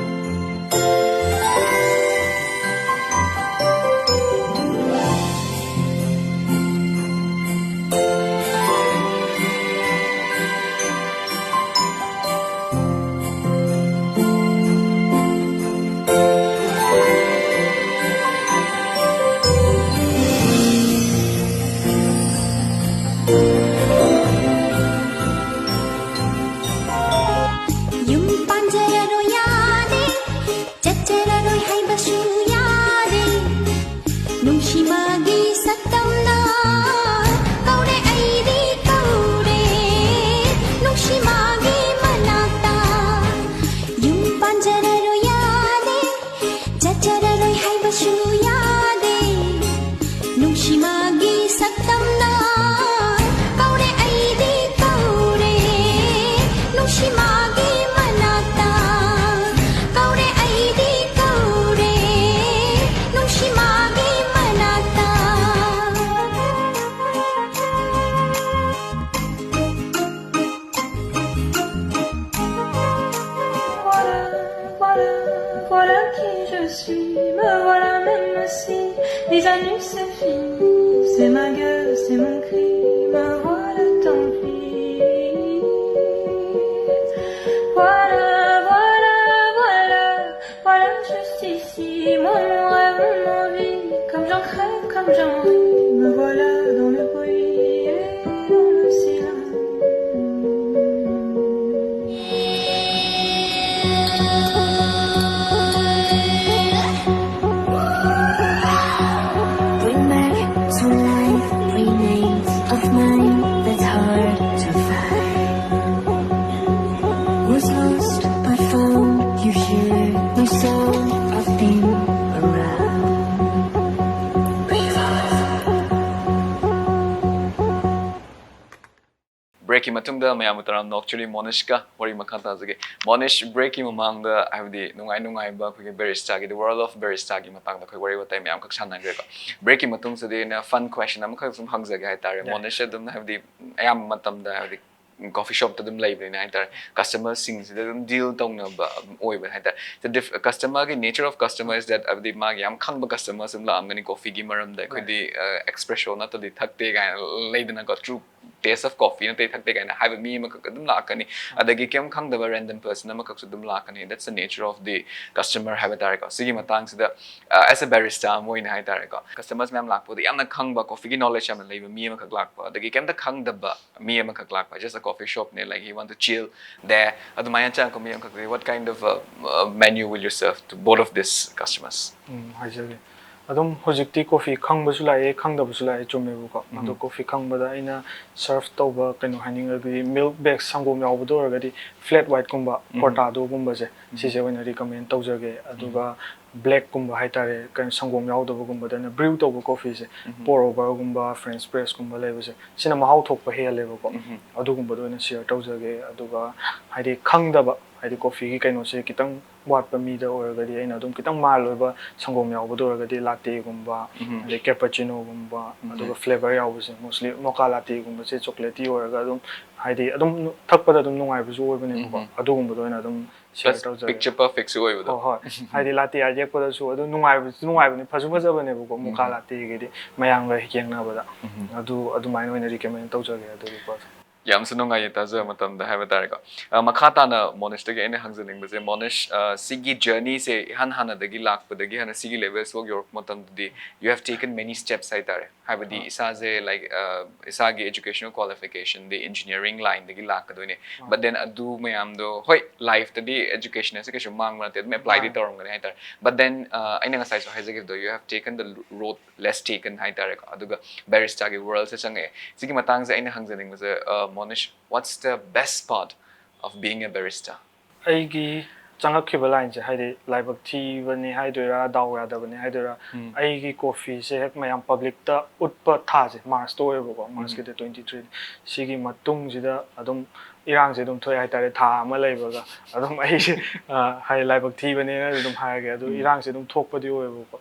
Les anus se finissent, c'est ma gueule, c'est mon cri, me voilà, tant pis. Voilà, voilà, voilà, voilà, juste ici, mon rêve, mon envie, comme j'en crève, comme j'en ris, me voilà dans le bruit et dans le silence. Bring back to life remains of mine that's hard to find. Was lost but found you here. No sound of being around. Breakꯀꯤ ꯃꯇꯨꯡꯗ ꯃꯌꯥꯝꯕꯨ ꯇꯔꯥꯝꯅ ꯑꯣꯛꯆꯔꯤ, ꯃꯣꯅꯤꯁꯀ ꯋꯥꯔꯤ ꯃꯈꯥ ꯇꯥꯖꯒꯦ꯫ ꯃꯣꯅꯤꯁ, breakꯀꯤ ꯃꯃꯥꯡꯗ ꯍꯥꯏꯕꯗꯤ ꯅꯨꯡꯉꯥꯏ ꯅꯨꯡꯉꯥꯏꯕ ꯑꯩꯈꯣꯏꯒꯤ barista ꯒꯤ, the world of barista ꯒꯤ ꯃꯇꯥꯡꯗ ꯑꯩꯈꯣꯏ ꯋꯥꯔꯤ ꯋꯥꯇꯥꯏ ꯃꯌꯥꯝ ꯈꯛ ꯁꯥꯟꯅꯈ꯭ꯔꯦꯀꯣ꯫ Breakꯀꯤ ꯃꯇꯨꯡꯁꯤꯗꯤ ꯑꯩꯅ fun question ꯑꯃꯈꯛ ꯁꯨꯝ ꯍꯪꯖꯒꯦ ꯍꯥꯏꯇꯥꯔꯦ꯫ ꯌꯥꯏ꯫ ꯃꯣꯅꯤꯁꯁꯦ ꯑꯗꯨꯝ ꯍꯥꯏꯕꯗꯤ ꯑꯌꯥꯝꯕ ꯃꯇꯝꯗ ꯍꯥꯏꯕꯗꯤ coffee shop ꯇ ꯑꯗꯨꯝ ꯂꯩꯕꯅꯤꯅ ꯍꯥꯏꯇꯥꯔꯦ, customer ꯁꯤꯡꯁꯤꯗ ꯑꯗꯨꯝ deal ꯇꯧꯅꯕ ꯑꯣꯏꯕ ꯍꯥꯏꯇꯥꯔꯦ꯫ So, customer ꯒꯤ nature of customer is that ꯍꯥꯏꯕꯗꯤ ꯃꯥꯒꯤ ꯌꯥꯝ ꯈꯪꯕ customer ꯁꯨ ꯑꯗꯨꯝ ꯂꯥꯛꯑꯝꯒꯅꯤ coffee ꯒꯤ ꯃꯔꯝꯗ꯫ ꯑꯩꯈꯣꯏꯗꯤ espresso ꯅꯠꯇ꯭ꯔꯗꯤ ꯊꯛꯇꯦ ꯀꯥꯏꯅ ꯂꯩꯗꯅꯀꯣ, true taste of coffee ꯅꯠꯇ꯭ꯔꯗꯤ ꯊꯛꯇꯦ ꯀꯥꯏꯅ ꯍꯥꯏꯕ ꯃꯤ ꯑꯃꯈꯛ ꯑꯗꯨꯝ ꯂꯥꯛꯀꯅꯤ꯫ ꯑꯗꯒꯤ ꯀꯩꯝ ꯈꯪꯗꯕ random person ꯑꯃꯈꯛꯁꯨ ꯑꯗꯨꯝ ꯂꯥꯛꯀꯅꯤ꯫ That's the nature of the customer ꯍꯥꯏꯕ ꯇꯥꯔꯦꯀꯣ꯫ ꯁꯤꯒꯤ ꯃꯇꯥꯡꯁꯤꯗ, uh, as a barista ꯑꯃ ꯑꯣꯏꯅ ꯍꯥꯏꯇꯥꯔꯦꯀꯣ, customers ꯃꯌꯥꯝ ꯂꯥꯛꯄꯗ ꯌꯥꯝꯅ ꯈꯪꯕ, coffee ꯒꯤ knowledge ꯌꯥꯝꯅ ꯂꯩꯕ ꯃꯤ ꯑꯃꯈꯛ ꯂꯥꯛꯄ, ꯑꯗꯒꯤ ꯀꯩꯝꯇ ꯈꯪꯗꯕ ꯃꯤ ꯑꯃꯈꯛ ꯂꯥꯛꯄ, just a coffee shop ꯅꯦ, like, he want to chill there, ꯑꯗꯨꯃꯥꯏꯅ ꯆꯪꯉꯛꯄ ꯃꯤ ꯑꯃꯈꯛꯇꯗꯤ what kind of a, uh, menu will you serve to both of these customers? ꯎꯝ, ꯍꯥꯏꯖꯒꯦ꯫ ꯑꯗꯨꯝ ꯍꯧꯖꯤꯛꯇꯤ coffee ꯈꯪꯕꯁꯨ ꯂꯥꯛꯑꯦ, ꯈꯪꯗꯕꯁꯨ ꯂꯥꯛꯑꯦ, ꯆꯨꯝꯃꯦꯕꯀꯣ꯫ ꯑꯗꯣ coffee ꯈꯪꯕꯗ ꯑꯩꯅ serve ꯇꯧꯕ ꯀꯩꯅꯣ ꯍꯥꯏꯅꯤꯡꯉꯒꯗꯤ, milk base, ꯁꯪꯒꯣꯝ ꯌꯥꯎꯕꯗ ꯑꯣꯏꯔꯒꯗꯤ flat white ꯀꯨꯝꯕ, cortado ꯒꯨꯝꯕꯁꯦ, ꯁꯤꯁꯦ ꯑꯣꯏꯅ recommend ꯇꯧꯖꯒꯦ꯫ ꯑꯗꯨꯒ black ꯀꯨꯝꯕ ꯍꯥꯏꯇꯥꯔꯦ, ꯀꯩꯅꯣ, ꯁꯪꯒꯣꯝ ꯌꯥꯎꯗꯕꯒꯨꯝꯕꯗꯅ brew ꯇꯧꯕ coffee ꯁꯦ, pour over ꯒꯨꯝꯕ, French press ꯀꯨꯝꯕ ꯂꯩꯕꯁꯦ, ꯁꯤꯅ ꯃꯍꯥꯎ ꯊꯣꯛꯄ ꯍꯦꯜꯂꯦꯕꯀꯣ꯫ ꯑꯗꯨꯒꯨꯝꯕꯗ ꯑꯣꯏꯅ share ꯇꯧꯖꯒꯦ꯫ ꯑꯗꯨꯒ ꯍꯥꯏꯗꯤ ꯈꯪꯗꯕ, ꯍꯥꯏꯗꯤ coffee ꯒꯤ ꯀꯩꯅꯣꯁꯦ ꯈꯤꯇꯪ ꯋꯥꯠꯄ ꯃꯤꯗ ꯑꯣꯏꯔꯒꯗꯤ ꯑꯩꯅ ꯑꯗꯨꯝ ꯈꯤꯇꯪ ꯃꯥꯏꯜ ꯑꯣꯏꯕ ꯁꯪꯒꯣꯝ ꯌꯥꯎꯕꯗ ꯑꯣꯏꯔꯒꯗꯤ ꯂꯥꯇꯦꯒꯨꯝꯕ, ꯎꯝ. ꯑꯗꯩ ꯀꯦꯄꯆꯤꯅꯣꯒꯨꯝꯕ, ꯎꯝ. ꯑꯗꯨꯒ ꯐ꯭ꯂꯦꯕꯔ ꯌꯥꯎꯕꯁꯦ, ꯃꯣꯁꯂꯤ ꯃꯣꯀꯥ ꯂꯥꯇꯦꯒꯨꯝꯕꯁꯦ ꯆꯣꯀ꯭ꯂꯦꯠꯇꯤ ꯑꯣꯏꯔꯒ ꯑꯗꯨꯝ ꯍꯥꯏꯗꯤ ꯑꯗꯨꯝ ꯊꯛꯄꯗ ꯑꯗꯨꯝ ꯅꯨꯡꯉꯥꯏꯕꯁꯨ ꯑꯣꯏꯕꯅꯦꯕꯀꯣ꯫ ꯎꯝ. ꯑꯗꯨꯒꯨꯝꯕꯗꯣ ꯑꯣꯏꯅ ꯑꯗꯨꯝ ꯁꯤꯌꯔ ꯄ꯭ꯂꯁ ꯇꯧꯖꯒꯦ꯫ ꯄꯤꯛꯆꯔ ꯄꯔꯐꯦꯛꯁꯨ ꯑꯣꯏꯕꯗꯣ. ꯍꯣꯏ ꯍꯣꯏ, ꯍꯥꯏꯗꯤ ꯂꯥꯇꯦ ꯑꯥꯔꯠ ꯌꯦꯛꯄꯗꯁꯨ ꯑꯗꯨꯝ ꯅꯨꯡꯉꯥꯏꯕꯁꯨ ꯅꯨꯡꯉꯥꯏꯕꯅꯤ, ꯐꯁꯨ ꯐꯖꯕꯅꯦꯕꯀꯣ ꯃꯣꯀꯥ ꯎꯝ. ꯂꯥꯇꯦꯒꯤꯗꯤ ꯃꯌꯥꯝꯒ ꯌꯦꯡꯅꯕꯗ꯫ ꯎꯝ. ꯑꯗꯨ ꯑꯗꯨꯃꯥꯏꯅ ꯑꯣꯏꯅ ꯔꯤꯀꯃꯦꯟ ꯇꯧꯖꯒꯦ ꯑꯗꯨꯒꯤ ꯄꯣꯠꯇꯣ꯫ ꯌꯥꯝꯁꯨ ꯅꯨꯡꯉꯥꯏꯌꯦ ꯇꯥꯖꯕ ꯃꯇꯝꯗ ꯍꯥꯏꯕ ꯇꯥꯔꯦꯀꯣ꯫ ꯑ, ꯃꯈꯥ ꯇꯥꯅ ꯃꯣꯅꯤꯁꯇꯒꯤ ꯑꯩꯅ ꯍꯪꯖꯅꯤꯡꯕꯁꯦ, ꯃꯣꯅꯤꯁ, ꯑ, ꯁꯤꯒꯤ ꯖꯔꯅꯤꯁꯦ ꯏꯍꯥꯟ ꯍꯥꯟꯅꯗꯒꯤ ꯂꯥꯛꯄꯗꯒꯤ ꯍꯥꯟꯅ ꯁꯤꯒꯤ ꯂꯦꯚꯦꯜꯁꯤꯐꯥꯎ ꯌꯧꯔꯛꯄ ꯃꯇꯝꯗꯗꯤ you have taken many steps ꯍꯥꯏꯇꯥꯔꯦ꯫ ꯍꯥꯏꯕꯗꯤ ꯑꯥ. ꯏꯁꯥꯁꯦ ꯂꯥꯏꯛ, ꯑ, ꯏꯁꯥꯒꯤ educational qualificationꯗꯤ engineering lineꯗꯒꯤ ꯂꯥꯛꯀꯗꯣꯏꯅꯦ꯫ Ah. But then ꯑꯗꯨ ꯃꯌꯥꯝꯗꯣ, ꯍꯣꯏ, ꯂꯥꯏꯐꯇꯗꯤ education ꯑꯁꯦ ꯀꯩꯁꯨ ꯃꯥꯡꯕ ꯅꯠꯇꯦ, ꯑꯗꯨꯝ applyꯗꯤ ꯃꯥꯅꯦ. ꯇꯧꯔꯝꯒꯅꯤ ꯍꯥꯏꯇꯥꯔꯦ꯫ But then, ꯑ, ꯑꯩꯅ ꯉꯁꯥꯏꯁꯨ ꯍꯥꯏꯖꯈꯤꯕꯗꯣ, you have taken the road less taken ꯍꯥꯏꯇꯥꯔꯦꯀꯣ꯫ ꯑꯗꯨꯒ ꯕꯦꯔꯤꯁꯇꯥꯒꯤ ꯋꯥꯔꯜꯁꯦ ꯆꯪꯉꯛꯑꯦ꯫ ꯁꯤꯒꯤ ꯃꯇꯥꯡꯁꯦ ꯑꯩꯅ ꯍꯪꯖꯅꯤꯡꯕꯁꯦ, ꯑ, ꯃꯣꯅꯤꯁ, what's the best part of being a barista? ꯑꯩꯒꯤ ꯆꯪꯉꯛꯈꯤꯕ ꯂꯥꯏꯟꯁꯦ ꯍꯥꯏꯗꯤ ꯂꯥꯏꯕꯛ ꯊꯤꯕꯅꯤ ꯍꯥꯏꯗꯣꯏꯔꯥ, ꯗꯥꯎ ꯌꯥꯗꯕꯅꯤ ꯍꯥꯏꯗꯣꯏꯔꯥ, ꯎꯝ. ꯑꯩꯒꯤ ꯀꯣꯐꯤꯁꯦ ꯍꯦꯛ ꯃꯌꯥꯝ ꯄꯕ꯭ꯂꯤꯛꯇ ꯎꯠꯄ ꯊꯥꯁꯦ ꯃꯥꯔꯁꯇ ꯑꯣꯏꯌꯦꯕꯀꯣ, ꯃꯥꯔꯁꯀꯤ ꯗꯦꯠ ꯇ꯭ꯋꯦꯟꯇꯤ ꯊ꯭ꯔꯤ꯫ ꯁꯤꯒꯤ ꯃꯇꯨꯡꯁꯤꯗ ꯑꯗꯨꯝ ꯏꯔꯥꯡꯁꯦ ꯑꯗꯨꯝ ꯊꯣꯛꯑꯦ ꯍꯥꯏꯇꯥꯔꯦ, ꯊꯥ ꯑꯃ ꯂꯩꯕꯒ ꯑꯗꯨꯝ ꯑꯩꯁꯦ, ꯑ, ꯍꯥꯏꯗꯤ ꯂꯥꯏꯕꯛ ꯊꯤꯕꯅꯦꯅ ꯑꯗꯨꯝ ꯍꯥꯏꯔꯒꯦ꯫ ꯑꯗꯨ ꯎꯝ. ꯏꯔꯥꯡꯁꯦ ꯑꯗꯨꯝ ꯊꯣꯛꯄꯗꯤ ꯑꯣꯏꯌꯦꯕꯀꯣ꯫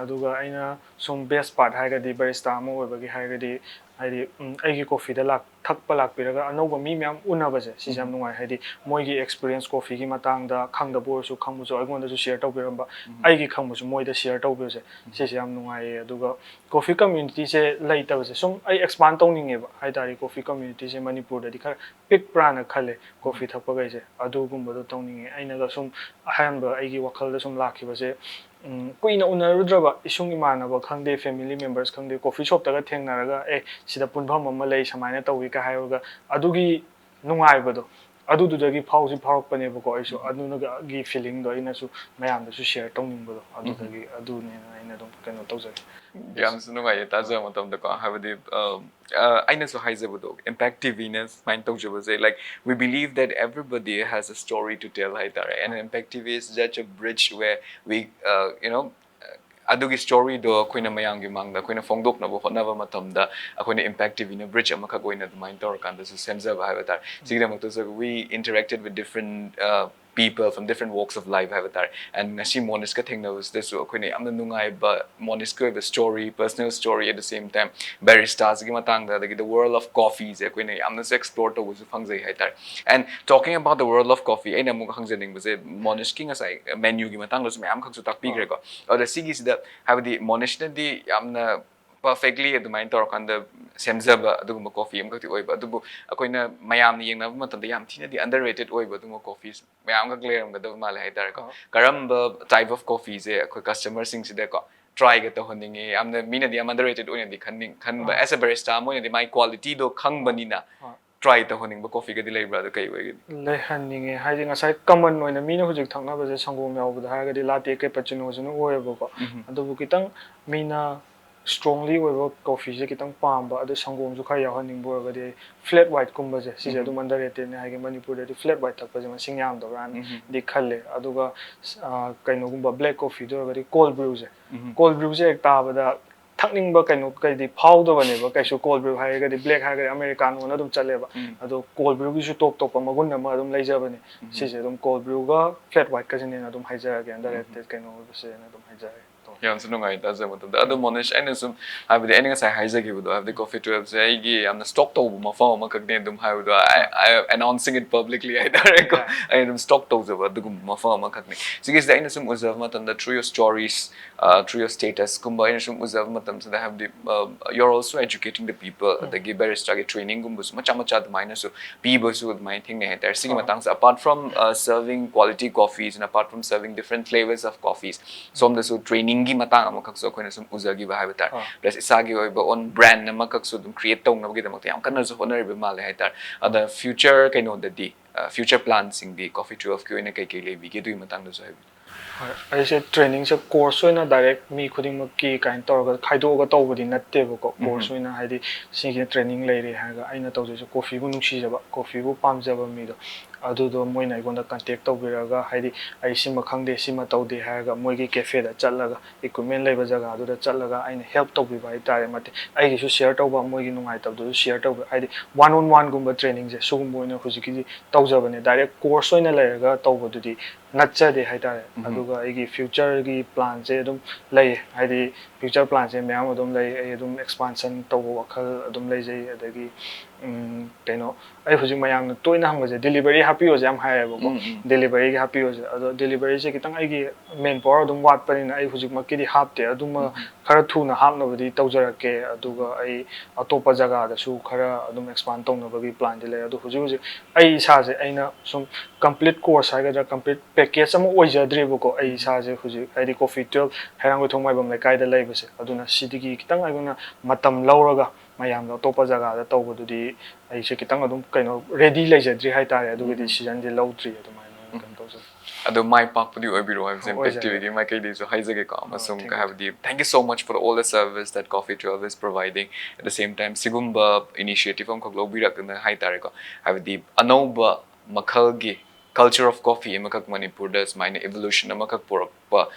ꯑꯗꯨꯒ ꯑꯩꯅ ꯁꯨꯝ ꯕꯦꯁ ꯄꯥꯔꯠ ꯍꯥꯏꯔꯒꯗꯤ, ꯕꯦꯔꯤꯁꯇꯥ ꯑꯃ ꯑꯣꯏꯕꯒꯤ ꯍꯥꯏꯔꯒꯗꯤ, ꯍꯥꯏꯗꯤ, ꯎꯝ, ꯑꯩꯒꯤ ꯀꯣꯐꯤꯗ ꯂꯥꯛ-, ꯊꯛꯄ ꯂꯥꯛꯄꯤꯔꯒ ꯑꯅꯧꯕ ꯃꯤ ꯃꯌꯥꯝ ꯎꯅꯕꯁꯦ, ꯁꯤꯁꯦ ꯌꯥꯝ ꯎꯝ. ꯅꯨꯡꯉꯥꯏ꯫ ꯍꯥꯏꯗꯤ ꯃꯣꯏꯒꯤ ꯑꯦꯛꯁꯄꯤꯔꯤꯌꯦꯟꯁ, ꯀꯣꯐꯤꯒꯤ ꯃꯇꯥꯡꯗ ꯈꯪꯗꯕ ꯑꯣꯏꯔꯁꯨ, ꯈꯪꯕꯁꯨ ꯑꯩꯉꯣꯟꯗꯁꯨ ꯁꯤꯌꯔ ꯇꯧꯕꯤꯔꯝꯕ, ꯎꯝ. ꯑꯩꯒꯤ ꯈꯪꯕꯁꯨ ꯃꯣꯏꯗ ꯁꯤꯌꯔ ꯇꯧꯕꯤꯕꯁꯦ, ꯎꯝ. ꯁꯤꯁꯦ ꯌꯥꯝ ꯅꯨꯡꯉꯥꯏꯌꯦ꯫ ꯑꯗꯨꯒ ꯀꯣꯐꯤ ꯀꯝꯃ꯭ꯌꯨꯅꯤꯇꯤꯁꯦ ꯂꯩꯇꯕꯁꯦ ꯁꯨꯝ ꯑꯩ ꯑꯦꯛꯁꯄꯥꯟ ꯇꯧꯅꯤꯡꯉꯦꯕ ꯍꯥꯏ ꯇꯥꯔꯦ꯫ ꯀꯣꯐꯤ ꯀꯝꯃ꯭ꯌꯨꯅꯤꯇꯤꯁꯦ ꯃꯅꯤꯄꯨꯔꯗꯗꯤ ꯈꯔ ꯄꯤꯛꯄ꯭ꯔꯥꯅ ꯈꯜꯂꯦ, ꯀꯣꯐꯤ ꯊꯛꯄꯈꯩꯁꯦ꯫ ꯑꯗꯨꯒꯨꯝꯕꯗꯣ ꯇꯧꯅꯤꯡꯉꯦ꯫ ꯑꯩꯅꯒ ꯁꯨꯝ ꯑꯍꯥꯟꯕ ꯑꯩꯒꯤ ꯋꯥꯈꯜꯗ ꯁꯨꯝ ꯂꯥꯛꯈꯤꯕꯁꯦ, ꯎꯝ, ꯀꯨꯏꯅ ꯎꯅꯔꯨꯗ꯭ꯔꯕ ꯏꯁꯨꯡ ꯏꯃꯥꯟꯅꯕ ꯈꯪꯗꯦ, ꯐꯦꯃꯤꯂꯤ ꯃꯦꯝꯕꯔꯁ ꯈꯪꯗꯦ, ꯀꯣꯐꯤ ꯁꯣꯞꯇꯒ ꯊꯦꯡꯅꯔꯒ, "ꯑꯦ, ꯁꯤꯗ ꯄꯨꯟꯐꯝ ꯑꯃ ꯂꯩ, ꯁꯨꯃꯥꯏꯅ ꯇꯧꯏ" ꯀ ꯍꯥꯏꯕꯒ, ꯑꯗꯨꯒꯤ ꯅꯨꯡꯉꯥꯏꯕꯗꯣ, ꯑꯗꯨꯗꯨꯗꯒꯤ ꯐꯥꯎꯁꯤ ꯐꯥꯎꯔꯛꯄꯅꯦꯕꯀꯣ꯫ ꯑꯩꯁꯨ ꯎꯝ. ꯑꯗꯨꯅꯒꯤ ꯐꯤꯂꯤꯡꯗꯣ ꯑꯩꯅꯁꯨ ꯃꯌꯥꯝꯗꯁꯨ ꯁꯤꯌꯔ ꯇꯧꯅꯤꯡꯕꯗꯣ, ꯑꯗꯨꯗꯒꯤ, ꯑꯗꯨꯅꯦꯅ ꯑꯩꯅ ꯑꯗꯨꯝ ꯀꯩꯅꯣ ꯇꯧꯖꯒꯦ꯫ ꯌꯥꯝꯁꯨ ꯅꯨꯡꯉꯥꯏꯌꯦ ꯇꯥꯖꯕ ꯃꯇꯝꯗꯀꯣ꯫ ꯍꯥꯏꯕꯗꯤ, ꯑ, ꯑ, ꯑꯩꯅꯁꯨ ꯍꯥꯏꯖꯕꯗꯣ, ꯏꯝꯄꯦꯛ ꯇꯤꯚꯤꯅ ꯁꯨꯃꯥꯏꯅ ꯇꯧꯖꯕꯁꯦ, like, we believe that everybody has a story to tell ꯍꯥꯏꯇꯥꯔꯦ, and Impact T V is such a bridge where we, uh, you know, ꯑꯗꯨꯒꯤ ꯁ꯭ꯇꯣꯔꯤꯗꯣ ꯑꯩꯈꯣꯏꯅ ꯃꯌꯥꯝꯒꯤ ꯃꯥꯡꯗ ꯑꯩꯈꯣꯏꯅ ꯐꯣꯡꯗꯣꯛꯅꯕ ꯍꯣꯠꯅꯕ ꯃꯇꯝꯗ, ꯑꯩꯈꯣꯏꯅ ꯏꯝꯄꯦꯛ ꯇꯤꯚꯤꯅ ꯕ꯭ꯔꯤꯖ ꯑꯃꯈꯛ ꯑꯣꯏꯅ ꯑꯗꯨꯃꯥꯏꯅ ꯇꯧꯔꯀꯥꯟꯗꯁꯨ ꯁꯦꯝꯖꯕ ꯍꯥꯏꯕ ꯇꯥꯔꯦ꯫ ꯁꯤꯒꯤꯗꯃꯛꯇꯁꯨ we interacted with different, uh, people from different walks of life ꯍꯥꯏꯕ ꯇꯥꯔꯦ꯫ And ꯉꯁꯤ ꯃꯣꯅꯤꯁꯀ ꯊꯦꯡꯅꯕꯁꯤꯗꯁꯨ ꯑꯩꯈꯣꯏꯅ ꯌꯥꯝꯅ ꯅꯨꯡꯉꯥꯏꯕ ꯃꯣꯅꯤꯁꯀꯤ ꯑꯣꯏꯕ story, personal story, at the same time barista ꯒꯤ ꯃꯇꯥꯡꯗ, ꯑꯗꯒꯤ the world of coffee ꯁꯦ ꯑꯩꯈꯣꯏꯅ ꯌꯥꯝꯅꯁꯨ explore ꯇꯧꯕꯁꯨ ꯐꯪꯖꯩ ꯍꯥꯏꯇꯥꯔꯦ꯫ And talking about the world of coffee, ꯑꯩꯅ ꯑꯃꯨꯛ ꯍꯪꯖꯅꯤꯡꯕꯁꯦ ꯃꯣꯅꯤꯁꯀꯤ ꯉꯁꯥꯏ menu ꯒꯤ ꯃꯇꯥꯡꯗꯁꯨ ꯃꯌꯥꯝ ꯈꯛꯁꯨ ꯇꯥꯛꯄꯤꯈ꯭ꯔꯦꯀꯣ꯫ ꯑꯗ ꯁꯤꯒꯤꯁꯤꯗ ꯍꯥꯏꯕꯗꯤ ꯃꯣꯅꯤꯁꯅꯗꯤ ꯌꯥꯝꯅ perfectly ꯑꯗꯨꯃꯥꯏꯅ ꯇꯧꯔꯀꯥꯟꯗ ꯁꯦꯝꯖꯕ ꯑꯗꯨꯒꯨꯝꯕ coffee ꯑꯃꯈꯛꯇꯤ ꯑꯣꯏꯕ, ꯑꯗꯨꯕꯨ ꯑꯩꯈꯣꯏꯅ ꯃꯌꯥꯝꯅ ꯌꯦꯡꯅꯕ ꯃꯇꯝꯗ ꯌꯥꯝ ꯊꯤꯅꯗꯤ underrated ꯑꯣꯏꯕ ꯑꯗꯨꯒꯨꯝꯕ coffees ꯃꯌꯥꯝ ꯑꯃꯈꯛ ꯂꯩꯔꯝꯒꯗꯕ ꯃꯥꯜꯂꯦ ꯍꯥꯏꯇꯥꯔꯦꯀꯣ꯫ ꯑꯣ꯫ ꯀꯔꯝꯕ type of coffee ꯁꯦ ꯑꯩꯈꯣꯏ customer ꯁꯤꯡꯁꯤꯗꯀꯣ try ꯒ ꯇꯧꯍꯟꯅꯤꯡꯉꯤ? ꯌꯥꯝꯅ ꯃꯤꯅꯗꯤ ꯌꯥꯝ underrated ꯑꯣꯏꯅꯗꯤ ꯈꯟꯅꯤꯡ ꯈꯟꯕ ꯑꯣ꯫ As a barista ꯑꯃ ꯑꯣꯏꯅꯗꯤ ꯃꯥꯒꯤ quality ꯗꯣ ꯈꯪꯕꯅꯤꯅ ꯑꯣ꯫ Try ꯇꯧꯍꯟꯅꯤꯡꯕ coffee ꯒꯗꯤ ꯂꯩꯕ꯭ꯔꯥ? ꯑꯗꯨ ꯀꯩ ꯑꯣꯏꯒꯅꯤ? ꯂꯩꯍꯟꯅꯤꯡꯉꯦ꯫ ꯍꯥꯏꯗꯤ ꯉꯁꯥꯏ common ꯑꯣꯏꯅ ꯃꯤꯅ ꯍꯧꯖꯤꯛ ꯊꯛꯅꯕꯁꯦ ꯁꯪꯒꯣꯝ ꯌꯥꯎꯕꯗ ꯍꯥꯏꯔꯒꯗꯤ latte cappuccino ꯁꯤꯅ ꯑꯣꯏꯌꯦꯕꯀꯣ꯫ ꯎꯝ꯫ ꯑꯗꯨꯕꯨ ꯈꯤꯇꯪ ꯃꯤꯅ strongly ꯑꯣꯏꯕ coffee ꯁꯦ ꯈꯤꯇꯪ ꯄꯥꯝꯕ, ꯑꯗꯨ ꯁꯪꯒꯣꯝꯁꯨ ꯈꯔ ꯌꯥꯎꯍꯟꯅꯤꯡꯕ ꯑꯣꯏꯔꯒꯗꯤ flat white ꯀꯨꯝꯕꯁꯦ, ꯁꯤꯁꯦ ꯎꯝ꯫ ꯑꯗꯨꯝ underrated ꯅꯦ꯫ ꯍꯥꯏꯗꯤ ꯃꯅꯤꯄꯨꯔꯗꯗꯤ flat white ꯊꯛꯄꯁꯦ ꯃꯁꯤꯡ ꯌꯥꯝꯗꯕ꯭ꯔꯥꯅ ꯎꯝ꯫ ꯗꯤ ꯈꯜꯂꯦ꯫ ꯑꯗꯨꯒ ꯑ, ꯀꯩꯅꯣꯒꯨꯝꯕ black coffee ꯗ ꯑꯣꯏꯔꯒꯗꯤ cold brew ꯁꯦ꯫ ꯎꯝ꯫ Cold brew ꯁꯦ ꯍꯦꯛ ꯇꯥꯕꯗ ꯊꯛꯅꯤꯡꯕ ꯀꯩꯅꯣ ꯀꯩꯗꯤ ꯐꯥꯎꯗꯕꯅꯦꯕ ꯀꯩꯁꯨ꯫ Cold brew ꯍꯥꯏꯔꯒꯗꯤ, black ꯍꯥꯏꯔꯒꯗꯤ Americano ꯅ ꯑꯗꯨꯝ ꯆꯠꯂꯦꯕ꯫ ꯎꯝ꯫ ꯑꯗꯣ cold brew ꯒꯤꯁꯨ top ꯇꯣꯞꯄ ꯃꯒꯨꯟ ꯑꯃ ꯑꯗꯨꯝ ꯂꯩꯖꯕꯅꯦ꯫ ꯎꯝ꯫ ꯁꯤꯁꯦ ꯑꯗꯨꯝ cold brew ꯒ flat white ꯀꯁꯤꯅ ꯍꯦꯟꯅ ꯑꯗꯨꯝ ꯍꯥꯏꯖꯔꯒꯦ, underrated ꯎꯝ꯫ ꯀꯩꯅꯣ ꯑꯣꯏꯕꯁꯦꯅ ꯑꯗꯨꯝ ꯍꯥꯏꯖꯔꯒꯦ꯫ ꯌꯥꯝꯁꯨ ꯅꯨꯡꯉꯥꯏ ꯇꯥꯖꯕ ꯃꯇꯝꯗ꯫ ꯑꯗꯣ ꯎꯝ꯫ ꯃꯣꯅꯤꯁ, ꯑꯩꯅ ꯁꯨꯝ ꯍꯥꯏꯕꯗꯤ ꯑꯩꯅ ꯉꯁꯥꯏ ꯍꯥꯏꯖꯈꯤꯕꯗꯣ, ꯍꯥꯏꯕꯗꯤ coffee twelve ꯁꯦ ꯑꯩꯒꯤ ꯌꯥꯝꯅ stock ꯇꯧꯕ ꯃꯐꯝ ꯑꯃꯈꯛꯅꯦ ꯑꯗꯨꯝ ꯍꯥꯏꯕꯗꯣ, I, I announcing it publicly ꯍꯥꯏꯇꯥꯔꯦꯀꯣ꯫ Yeah. ꯑꯩ ꯑꯗꯨꯝ stock ꯇꯧꯖꯕ ꯑꯗꯨꯒꯨꯝꯕ ꯃꯐꯝ ꯑꯃꯈꯛꯅꯤ꯫ ꯁꯤꯒꯤꯁꯤꯗ ꯑꯩꯅ ꯁꯨꯝ ꯎꯖꯕ ꯃꯇꯝꯗ, through your stories, uh, through your status ꯀꯨꯝꯕ ꯑꯩꯅ ꯁꯨꯝ ꯎꯖꯕ ꯃꯇꯝꯁꯤꯗ, ꯍꯥꯏꯕꯗꯤ, uh, you're also educating the people, ꯎꯝ꯫ ꯑꯗꯒꯤ barista ꯒꯤ training ꯒꯨꯝꯕꯁꯨ ꯃꯆꯥ ꯃꯆꯥ ꯑꯗꯨꯃꯥꯏꯅꯁꯨ ꯄꯤꯕꯁꯨ ꯑꯗꯨꯃꯥꯏꯅ ꯊꯦꯡꯅꯩ ꯍꯥꯏꯇꯥꯔꯦ꯫ ꯁꯤꯒꯤ ꯑꯣ꯫ ꯃꯇꯥꯡꯁꯦ, apart from, uh, serving quality coffees and apart from serving different flavors of coffees, ꯁꯣꯝꯗꯁꯨ training ꯒꯤ ꯃꯇꯥꯡ ꯑꯃꯈꯛꯁꯨ ꯑꯩꯈꯣꯏꯅ ꯁꯨꯝ ꯎꯖꯈꯤꯕ ꯍꯥꯏꯕ ꯇꯥꯔꯦ꯫ ꯑꯥ꯫ Plus ꯏꯁꯥꯒꯤ ꯑꯣꯏꯕ own brand ꯑꯃꯈꯛꯁꯨ ꯑꯗꯨꯝ create ꯇꯧꯅꯕꯒꯤꯗꯃꯛꯇ ꯌꯥꯝ ꯀꯟꯅꯁꯨ ꯍꯣꯠꯅꯔꯤꯕ ꯃꯥꯜꯂꯦ ꯍꯥꯏꯇꯥꯔꯦ꯫ ꯑꯗ future ꯀꯩꯅꯣꯗꯗꯤ, ꯑ, future plan ꯁꯤꯡꯗꯤ Coffee twelve ꯀꯤ ꯑꯣꯏꯅ ꯀꯩ ꯀꯩ ꯂꯩꯕꯤꯒꯦ? ꯑꯗꯨꯒꯤ ꯃꯇꯥꯡꯗꯁꯨ ꯍꯥꯏꯕꯤꯌꯨ꯫ ꯍꯣꯏ, ꯑꯩꯁꯦ training ꯁꯦ course ꯑꯣꯏꯅ direct ꯃꯤ ꯈꯨꯗꯤꯡꯃꯛꯀꯤ ꯀꯥꯏꯅ ꯇꯧꯔꯒ ꯈꯥꯏꯗꯣꯛꯑꯒ ꯇꯧꯕꯗꯤ ꯅꯠꯇꯦꯕꯀꯣ꯫ ꯎꯝ꯫ Course ꯑꯣꯏꯅ ꯍꯥꯏꯗꯤ ꯁꯤꯒꯤ training ꯂꯩꯔꯦ ꯍꯥꯏꯔꯒ ꯑꯩꯅ ꯇꯧꯖꯩꯁꯦ coffee ꯕꯨ ꯅꯨꯡꯁꯤꯖꯕ, coffee ꯕꯨ ꯄꯥꯝꯖꯕ ꯃꯤꯗꯣ꯫ ꯑꯗꯨꯗꯣ ꯃꯣꯏꯅ ꯑꯩꯉꯣꯟꯗ ꯀꯟꯇꯦꯛ ꯇꯧꯕꯤꯔꯒ, ꯍꯥꯏꯗꯤ ꯑꯩ ꯁꯤꯃ ꯈꯪꯗꯦ, ꯁꯤꯃ ꯇꯧꯗꯦ ꯍꯥꯏꯔꯒ, ꯃꯣꯏꯒꯤ ꯀꯦꯐꯦꯗ ꯆꯠꯂꯒ, ꯏꯀ꯭ꯋꯤꯞꯃꯦꯟ ꯂꯩꯕ ꯖꯒꯥꯗꯨꯗ ꯆꯠꯂꯒ ꯑꯩꯅ ꯍꯦꯜꯞ ꯇꯧꯕꯤꯕ ꯍꯥꯏꯇꯥꯔꯦ꯫ ꯃꯇꯦꯡ, ꯑꯩꯒꯤꯁꯨ ꯁꯤꯌꯔ ꯇꯧꯕ, ꯃꯣꯏꯒꯤ ꯅꯨꯡꯉꯥꯏꯇꯕꯗꯨꯁꯨ ꯁꯤꯌꯔ ꯇꯧꯕ, ꯍꯥꯏꯗꯤ ꯋꯥꯟ ꯑꯣꯟ ꯋꯥꯟꯒꯨꯝꯕ ꯇ꯭ꯔꯦꯅꯤꯡꯁꯦ ꯁꯤꯒꯨꯝꯕ ꯑꯣꯏꯅ ꯍꯧꯖꯤꯛꯀꯤꯗꯤ ꯇꯧꯖꯕꯅꯦ꯫ ꯗꯥꯏꯔꯦꯛ ꯀꯣꯔꯁ ꯑꯣꯏꯅ ꯂꯩꯔꯒ ꯇꯧꯕꯗꯨꯗꯤ ꯅꯠꯆꯗꯦ ꯍꯥꯏꯇꯥꯔꯦ꯫ ꯎꯝ꯫ ꯑꯗꯨꯒ ꯑꯩꯒꯤ ꯐ꯭ꯌꯨꯆꯔꯒꯤ ꯄ꯭ꯂꯥꯟꯁꯦ ꯑꯗꯨꯝ ꯂꯩ, ꯍꯥꯏꯗꯤ ꯐ꯭ꯌꯨꯆꯔ ꯄ꯭ꯂꯥꯟꯁꯦ ꯃꯌꯥꯝ ꯑꯗꯨꯝ ꯂꯩ꯫ ꯑꯩ ꯑꯗꯨꯝ ꯑꯦꯛꯁꯄꯥꯟꯁꯟ ꯇꯧꯕ ꯋꯥꯈꯜ ꯑꯗꯨꯝ ꯂꯩꯖꯩ꯫ ꯑꯗꯒꯤ ꯎꯝ, ꯀꯩꯅꯣ, ꯑꯩ ꯍꯧꯖꯤꯛ ꯃꯌꯥꯝꯅ ꯇꯣꯏꯅ ꯍꯪꯕꯁꯦ, ꯗꯤꯂꯤꯚꯔꯤ ꯍꯥꯞꯄꯤꯌꯣꯁꯦ ꯌꯥꯝ ꯍꯥꯏꯌꯦꯕꯀꯣ꯫ ꯎꯝ, ꯎꯝ꯫ ꯗꯤꯂꯤꯚꯔꯤꯒꯤ ꯍꯥꯞꯄꯤꯌꯣꯁꯦ, ꯑꯗꯣ ꯗꯤꯂꯤꯚꯔꯤꯁꯦ ꯈꯤꯇꯪ ꯑꯩꯒꯤ ꯃꯦꯟ ꯄꯥꯋꯔ ꯑꯗꯨꯝ ꯋꯥꯠꯄꯅꯤꯅ ꯑꯩ ꯍꯧꯖꯤꯛꯃꯛꯀꯤꯗꯤ ꯍꯥꯞꯇꯦ꯫ ꯑꯗꯨꯃ ꯎꯝ꯫ ꯈꯔ ꯊꯨꯅ ꯍꯥꯞꯅꯕꯗꯤ ꯇꯧꯖꯔꯛꯀꯦ꯫ ꯑꯗꯨꯒ ꯑꯩ ꯑꯇꯣꯞꯄ ꯖꯒꯥꯗꯁꯨ ꯈꯔ ꯑꯗꯨꯝ ꯑꯦꯛꯁꯄꯥꯟ ꯇꯧꯅꯕꯒꯤ ꯄ꯭ꯂꯥꯟꯗꯤ ꯂꯩ꯫ ꯑꯗꯣ ꯍꯧꯖꯤꯛ ꯍꯧꯖꯤꯛ ꯑꯩ ꯏꯁꯥꯁꯦ, ꯑꯩꯅ ꯁꯨꯝ ꯀꯝꯄ꯭ꯂꯤꯠ ꯀꯣꯔꯁ ꯍꯥꯏꯒꯗ꯭ꯔꯥ, ꯀꯝꯄ꯭ꯂꯤꯠ ꯄꯦꯀꯦꯖ ꯑꯃ ꯑꯣꯏꯖꯗ꯭ꯔꯤꯕꯀꯣ꯫ ꯑꯩ ꯏꯁꯥꯁꯦ ꯍꯧꯖꯤꯛ, ꯍꯥꯏꯗꯤ ꯀꯣꯐꯤ ꯇꯨꯋꯦꯜꯐ ꯍꯩꯔꯥꯡꯒꯣꯏꯊꯣꯡ ꯃꯥꯏꯕꯝ ꯂꯩꯀꯥꯏꯗ ꯂꯩꯕꯁꯦ, ꯑꯗꯨꯅ ꯁꯤꯗꯒꯤ ꯈꯤꯇꯪ ꯑꯩꯈꯣꯏꯅ ꯃꯇꯝ ꯂꯧꯔꯒ ꯃꯌꯥꯝꯗꯣ ꯑꯇꯣꯞꯄ ꯖꯒꯥꯗ ꯇꯧꯕꯗꯨꯗꯤ ꯑꯩꯁꯦ ꯈꯤꯇꯪ ꯑꯗꯨꯝ, ꯀꯩꯅꯣ, ꯔꯦꯗꯤ ꯂꯩꯖꯗ꯭ꯔꯤ ꯍꯥꯏꯇꯥꯔꯦ꯫ ꯑꯗꯨꯒꯤ ꯎꯝ꯫ ꯗꯤꯁꯤꯖꯟꯗꯤ ꯂꯧꯗ꯭ꯔꯤ꯫ ꯑꯗꯨꯃꯥꯏꯅ ꯑꯣꯏꯅ ꯀꯩꯅꯣ ꯇꯧꯖꯩ꯫ ꯑꯗꯣ ꯃꯥꯏ ꯄꯥꯛꯄꯗꯤ ꯑꯣꯏꯕꯤꯔꯣ ꯍꯥꯏꯕꯁꯦ ꯑꯣꯏꯖꯒꯦ꯫ ꯏꯝꯄꯦꯛ ꯇꯤꯚꯤꯒꯤ ꯃꯥꯏꯀꯩꯗꯒꯤꯁꯨ ꯍꯥꯏꯖꯒꯦꯀꯣ꯫ ꯑꯃꯁꯨꯡ thank ꯀꯩ you꯫ ꯍꯥꯏꯕꯗꯤ, thank you so much for all the service that Coffee Twelve is providing. At the same time, ꯁꯤꯒꯨꯝꯕ ꯏꯅꯤꯁꯤꯌꯦꯇꯤꯚ ꯑꯃꯈꯛ ꯂꯧꯕꯤꯔꯛꯇꯅ ꯍꯥꯏꯇꯥꯔꯦꯀꯣ, ꯍꯥꯏꯕꯗꯤ ꯑꯅꯧꯕ ꯃꯈꯜꯒꯤ culture of coffee ꯑꯃꯈꯛ ꯃꯅꯤꯄꯨꯔꯗ ꯁꯨꯃꯥꯏꯅ ꯏꯚꯣꯂꯨꯁꯟ ꯑꯃꯈꯛ ꯄꯨꯔꯛꯄ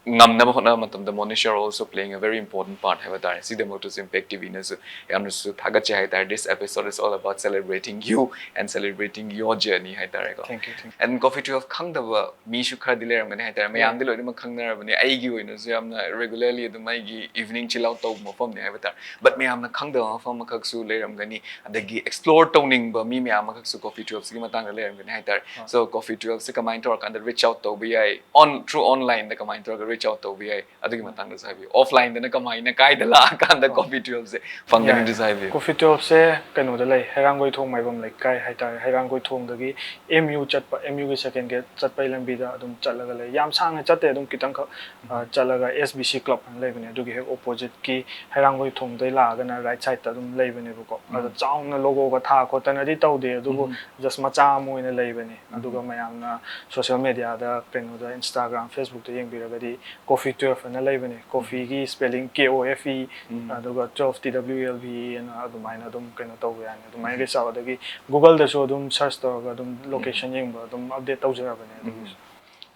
ꯉꯝꯅꯕ ꯍꯣꯠꯅꯕ ꯃꯇꯝꯗ Monish, you are also playing a very important part ꯍꯥꯏꯕ ꯇꯥꯔꯦ꯫ ꯁꯤꯗꯃꯛꯇꯁꯨ ꯏꯝꯄꯦꯛ ꯇꯤꯚꯤꯅꯁꯨ ꯌꯥꯝꯅꯁꯨ ꯊꯥꯒꯠꯆꯩ ꯍꯥꯏꯇꯥꯔꯦ꯫ This episode is all about celebrating you and celebrating your journey ꯍꯥꯏꯇꯥꯔꯦꯀꯣ꯫ Thank you, thank you. And Coffee Twelve ꯈꯪꯗꯕ ꯃꯤꯁꯨ ꯈꯔꯗꯤ ꯂꯩꯔꯝꯒꯅꯤ ꯍꯥꯏꯇꯥꯔꯦ꯫ ꯃꯌꯥꯝꯗꯤ ꯂꯣꯏꯅꯃꯛ ꯈꯪꯅꯔꯕꯅꯤ꯫ ꯑꯩꯒꯤ ꯑꯣꯏꯅꯁꯨ ꯌꯥꯝꯅ ꯔꯦꯒꯨꯂꯔꯂꯤ ꯑꯗꯨꯝ ꯑꯩꯒꯤ ꯏꯚꯤꯅꯤꯡ ꯆꯤꯜ ꯑꯥꯎꯠ ꯇꯧꯕ ꯃꯐꯝꯅꯤ ꯍꯥꯏꯕ ꯇꯥꯔꯦ꯫ ꯕꯠ ꯃꯌꯥꯝꯅ ꯈꯪꯗꯕ ꯃꯐꯝ ꯑꯃꯈꯛꯁꯨ ꯂꯩꯔꯝꯒꯅꯤ, ꯑꯗꯒꯤ ꯑꯦꯛꯁꯄ꯭ꯂꯣꯔ ꯇꯧꯅꯤꯡꯕ ꯃꯤ ꯃꯌꯥꯝ ꯑꯃꯈꯛꯁꯨ ꯀꯣꯐꯤ ꯇꯨꯋꯦꯜꯐꯁꯤꯒꯤ ꯃꯇꯥꯡꯗ ꯂꯩꯔꯝꯒꯅꯤ ꯍꯥꯏꯇꯥꯔꯦ꯫ ꯍꯣꯏ꯫ So ꯀꯣꯐꯤ ꯇꯨꯋꯦꯜꯐꯁꯦ ꯀꯃꯥꯏꯅ ꯇꯧꯔꯀꯥꯟꯗ ꯔꯤꯆ ꯑꯥꯎꯠ ꯇꯧꯕ ꯌꯥꯏ? On through online ꯗ ꯀꯃꯥꯏꯅ ꯇꯧꯔꯒ ꯔꯤꯆ ꯑꯥꯎꯠ ꯇꯧꯕ ꯌꯥꯏ? ꯑꯗꯨꯒꯤ ꯃꯇꯥꯡꯗꯁꯨ ꯍꯥꯏꯕꯤꯌꯨ꯫ ꯑꯣꯐꯂꯥꯏꯟꯗꯅ ꯀꯃꯥꯏꯅ, ꯀꯥꯏꯗ ꯂꯥꯛꯑꯀꯥꯟꯗ ꯍꯣꯏ꯫ ꯀꯣꯐꯤ ꯇꯨꯋꯦꯜꯐꯁꯦ ꯐꯪꯒꯅꯤꯗꯨꯁꯨ ꯌꯥꯏ꯫ ꯍꯥꯏꯕꯤꯌꯨ꯫ ꯀꯣꯐꯤ ꯇꯨꯋꯦꯜꯐꯁꯦ ꯀꯩꯅꯣꯗ ꯂꯩ, ꯍꯩꯔꯥꯡꯒꯣꯏꯊꯣꯡ ꯃꯥꯏꯕꯝ ꯂꯩꯀꯥꯏ ꯍꯥꯏꯇꯥꯔꯦ꯫ ꯍꯩꯔꯥꯡꯒꯣꯏꯊꯣꯡꯗꯒꯤ ꯑꯦꯝ ꯌꯨ ꯆꯠꯄ, ꯑꯦꯝ ꯌꯨꯒꯤ ꯁꯦꯀꯦꯟ ꯒꯦꯠ ꯆꯠꯄꯒꯤ ꯂꯝꯕꯤꯗ ꯑꯗꯨꯝ ꯆꯠꯂꯒ ꯂꯩ꯫ ꯌꯥꯝ ꯁꯥꯡꯅ ꯆꯠꯇꯦ, ꯑꯗꯨꯝ ꯈꯤꯇꯪꯈꯛ, ꯑ, ꯆꯠꯂꯒ ꯑꯦꯁ ꯕꯤ ꯁꯤ ꯀ꯭ꯂꯕ ꯍꯥꯏꯅ ꯂꯩꯕꯅꯦ, ꯑꯗꯨꯒꯤ ꯍꯦꯛ ꯑꯣꯄꯣꯖꯤꯠꯀꯤ ꯍꯩꯔꯥꯡꯒꯣꯏꯊꯣꯡꯗꯩ ꯂꯥꯛꯑꯒꯅ ꯔꯥꯏꯠ ꯁꯥꯏꯗꯇ ꯑꯗꯨꯝ ꯂꯩꯕꯅꯦꯕꯀꯣ꯫ ꯑꯗꯣ ꯎꯝ꯫ ꯆꯥꯎꯅ ꯂꯣꯒꯣꯒ ꯊꯥ ꯈꯣꯠꯇꯅꯗꯤ ꯇꯧꯗꯦ, ꯑꯗꯨꯕꯨ ꯎꯝ꯫ ꯖꯁ ꯃꯆꯥ ꯑꯃ ꯑꯣꯏꯅ ꯂꯩꯕꯅꯦ꯫ ꯑꯗꯨꯒ ꯎꯝ꯫ ꯃꯌꯥꯝꯅ ꯁꯣꯁꯤꯌꯦꯜ ꯃꯦꯗꯤꯌꯥꯗ, ꯀꯩꯅꯣꯗ, ꯏꯟꯁꯇꯥꯒ꯭ꯔꯥꯝ, ꯐꯦꯁꯕꯨꯛꯇ ꯌꯦꯡꯕꯤꯔꯒꯗꯤ Coffee twelve ꯑꯅ ꯂꯩꯕꯅꯦ, coffeeꯒꯤ spelling K O F E, ꯎꯝ꯫ ꯑꯗꯨꯒ twelve T W E L V E ꯑꯅ ꯑꯗꯨꯃꯥꯏꯅ ꯑꯗꯨꯝ ꯀꯩꯅꯣ ꯇꯧꯕ ꯌꯥꯅꯤ꯫ ꯑꯗꯨꯃꯥꯏꯅ reach out, ꯑꯗꯒꯤ Googleꯗꯁꯨ ꯑꯗꯨꯝ search ꯇꯧꯔꯒ ꯑꯗꯨꯝ location ꯌꯦꯡꯕ ꯑꯗꯨꯝ update ꯇꯧꯖꯔꯕꯅꯦ ꯑꯗꯨꯒꯤꯁꯨ꯫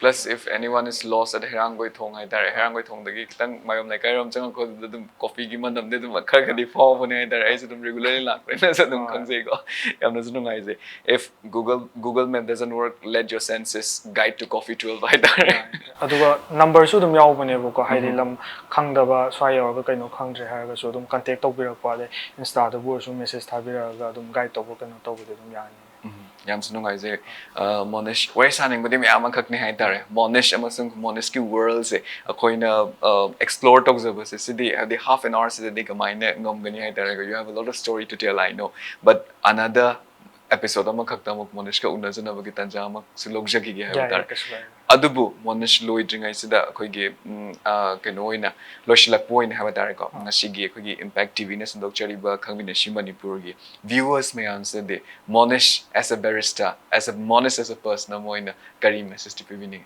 Plus, if anyone is lost at ꯍꯩꯔꯥꯡꯒꯣꯏꯊꯣꯡ ꯍꯥꯏꯇꯥꯔꯦ, ꯍꯩꯔꯥꯡꯒꯣꯏꯊꯣꯡꯗꯒꯤ ꯈꯤꯇꯪ ꯃꯥꯏꯕꯝ ꯂꯩꯀꯥꯏꯔꯣꯝ ꯆꯪꯉꯛꯄꯗꯨꯗ ꯑꯗꯨꯝ coffeeꯒꯤ ꯃꯅꯝꯗꯤ ꯑꯗꯨꯝ ꯈꯔ ꯈꯔꯗꯤ ꯐꯥꯎꯕꯅꯦ ꯍꯥꯏꯇꯥꯔꯦ꯫ ꯑꯩꯁꯨ ꯑꯗꯨꯝ regularly ꯂꯥꯛꯄꯅꯤꯅꯁꯨ ꯑꯗꯨꯝ ꯍꯣꯏ꯫ ꯈꯪꯖꯩꯀꯣ꯫ ꯌꯥꯝꯅꯁꯨ ꯅꯨꯡꯉꯥꯏꯖꯩ꯫ If Google Google Map doesn't work, let your senses guide to Coffee twelve ꯍꯥꯏꯇꯥꯔꯦ꯫ ꯑꯗꯨꯒ numberꯁꯨ ꯑꯗꯨꯝ ꯌꯥꯎꯕꯅꯦꯕꯀꯣ, ꯍꯥꯏꯗꯤ ꯂꯝ ꯈꯪꯗꯕ, ꯁ꯭ꯋꯥꯏ ꯌꯧꯔꯒ ꯀꯩꯅꯣ ꯈꯪꯗ꯭ꯔꯦ ꯍꯥꯏꯔꯒꯁꯨ ꯑꯗꯨꯝ contact ꯇꯧꯕꯤꯔꯛꯄ, ꯑꯗꯩ Instaꯗꯕꯨ ꯑꯣꯏꯔꯁꯨ message ꯊꯥꯕꯤꯔꯛꯑꯒ ꯑꯗꯨꯝ guide ꯇꯧꯕ ꯀꯩꯅꯣ ꯇꯧꯕꯗꯤ ꯑꯗꯨꯝ ꯌꯥꯅꯤ꯫ ꯎꯝ, ꯌꯥꯝꯁꯨ ꯅꯨꯡꯉꯥꯏꯖꯩ꯫ ꯑ, ꯃꯣꯅꯤꯁ, ꯋꯥꯔꯤ ꯁꯥꯅꯤꯡꯕꯗꯤ ꯃꯌꯥꯝ ꯑꯃꯈꯛꯅꯤ ꯍꯥꯏꯇꯥꯔꯦ꯫ ꯃꯣꯅꯤꯁ ꯑꯃꯁꯨꯡ ꯃꯣꯅꯤꯁꯀꯤ worldꯁꯦ ꯑꯩꯈꯣꯏꯅ, ꯑ, explore ꯇꯧꯖꯕꯁꯦ ꯁꯤꯗꯤ, ꯍꯥꯏꯗꯤ half an hourꯁꯤꯗꯗꯤ ꯀꯃꯥꯏꯅ ꯉꯝꯒꯅꯤ ꯍꯥꯏꯇꯥꯔꯦ꯫ You have a lot of story to tell, I know, but another episode ꯑꯃꯈꯛꯇ ꯑꯃꯨꯛ ꯃꯣꯅꯤꯁꯀ ꯎꯅꯖꯅꯕꯒꯤ ꯇꯥꯟꯖꯥ ꯑꯃꯁꯨ ꯂꯧꯖꯈꯤꯒꯦ ꯍꯥꯏꯕ ꯌꯥꯏ, ꯇꯥꯔꯦ꯫ ꯀꯩꯁꯨ ꯀꯥꯏꯗꯦ꯫ ꯑꯗꯨꯕꯨ ꯃꯣꯅꯤꯁ, ꯂꯣꯏꯗ꯭ꯔꯤꯉꯩꯁꯤꯗ ꯑꯩꯈꯣꯏꯒꯤ, ꯎꯝ, ꯑ, ꯀꯩꯅꯣ ꯑꯣꯏꯅ, ꯂꯣꯏꯁꯤꯜꯂꯛꯄ ꯑꯣꯏꯅ ꯍꯥꯏꯕ ꯇꯥꯔꯦꯀꯣ, ꯉꯁꯤꯒꯤ ꯑꯩꯈꯣꯏꯒꯤ Impact TVꯅ ꯁꯟꯗꯣꯛꯆꯔꯤꯕ ꯈꯪꯃꯤꯟꯅꯁꯤ ꯃꯅꯤꯄꯨꯔꯒꯤ viewers ꯃꯌꯥꯝꯁꯤꯗꯗꯤ ꯃꯣꯅꯤꯁ, as a barista, as a ꯃꯣꯅꯤꯁ as a person ꯑꯃ ꯑꯣꯏꯅ ꯀꯔꯤ messageꯇꯤ ꯄꯤꯕꯤꯅꯤꯡꯉꯤ?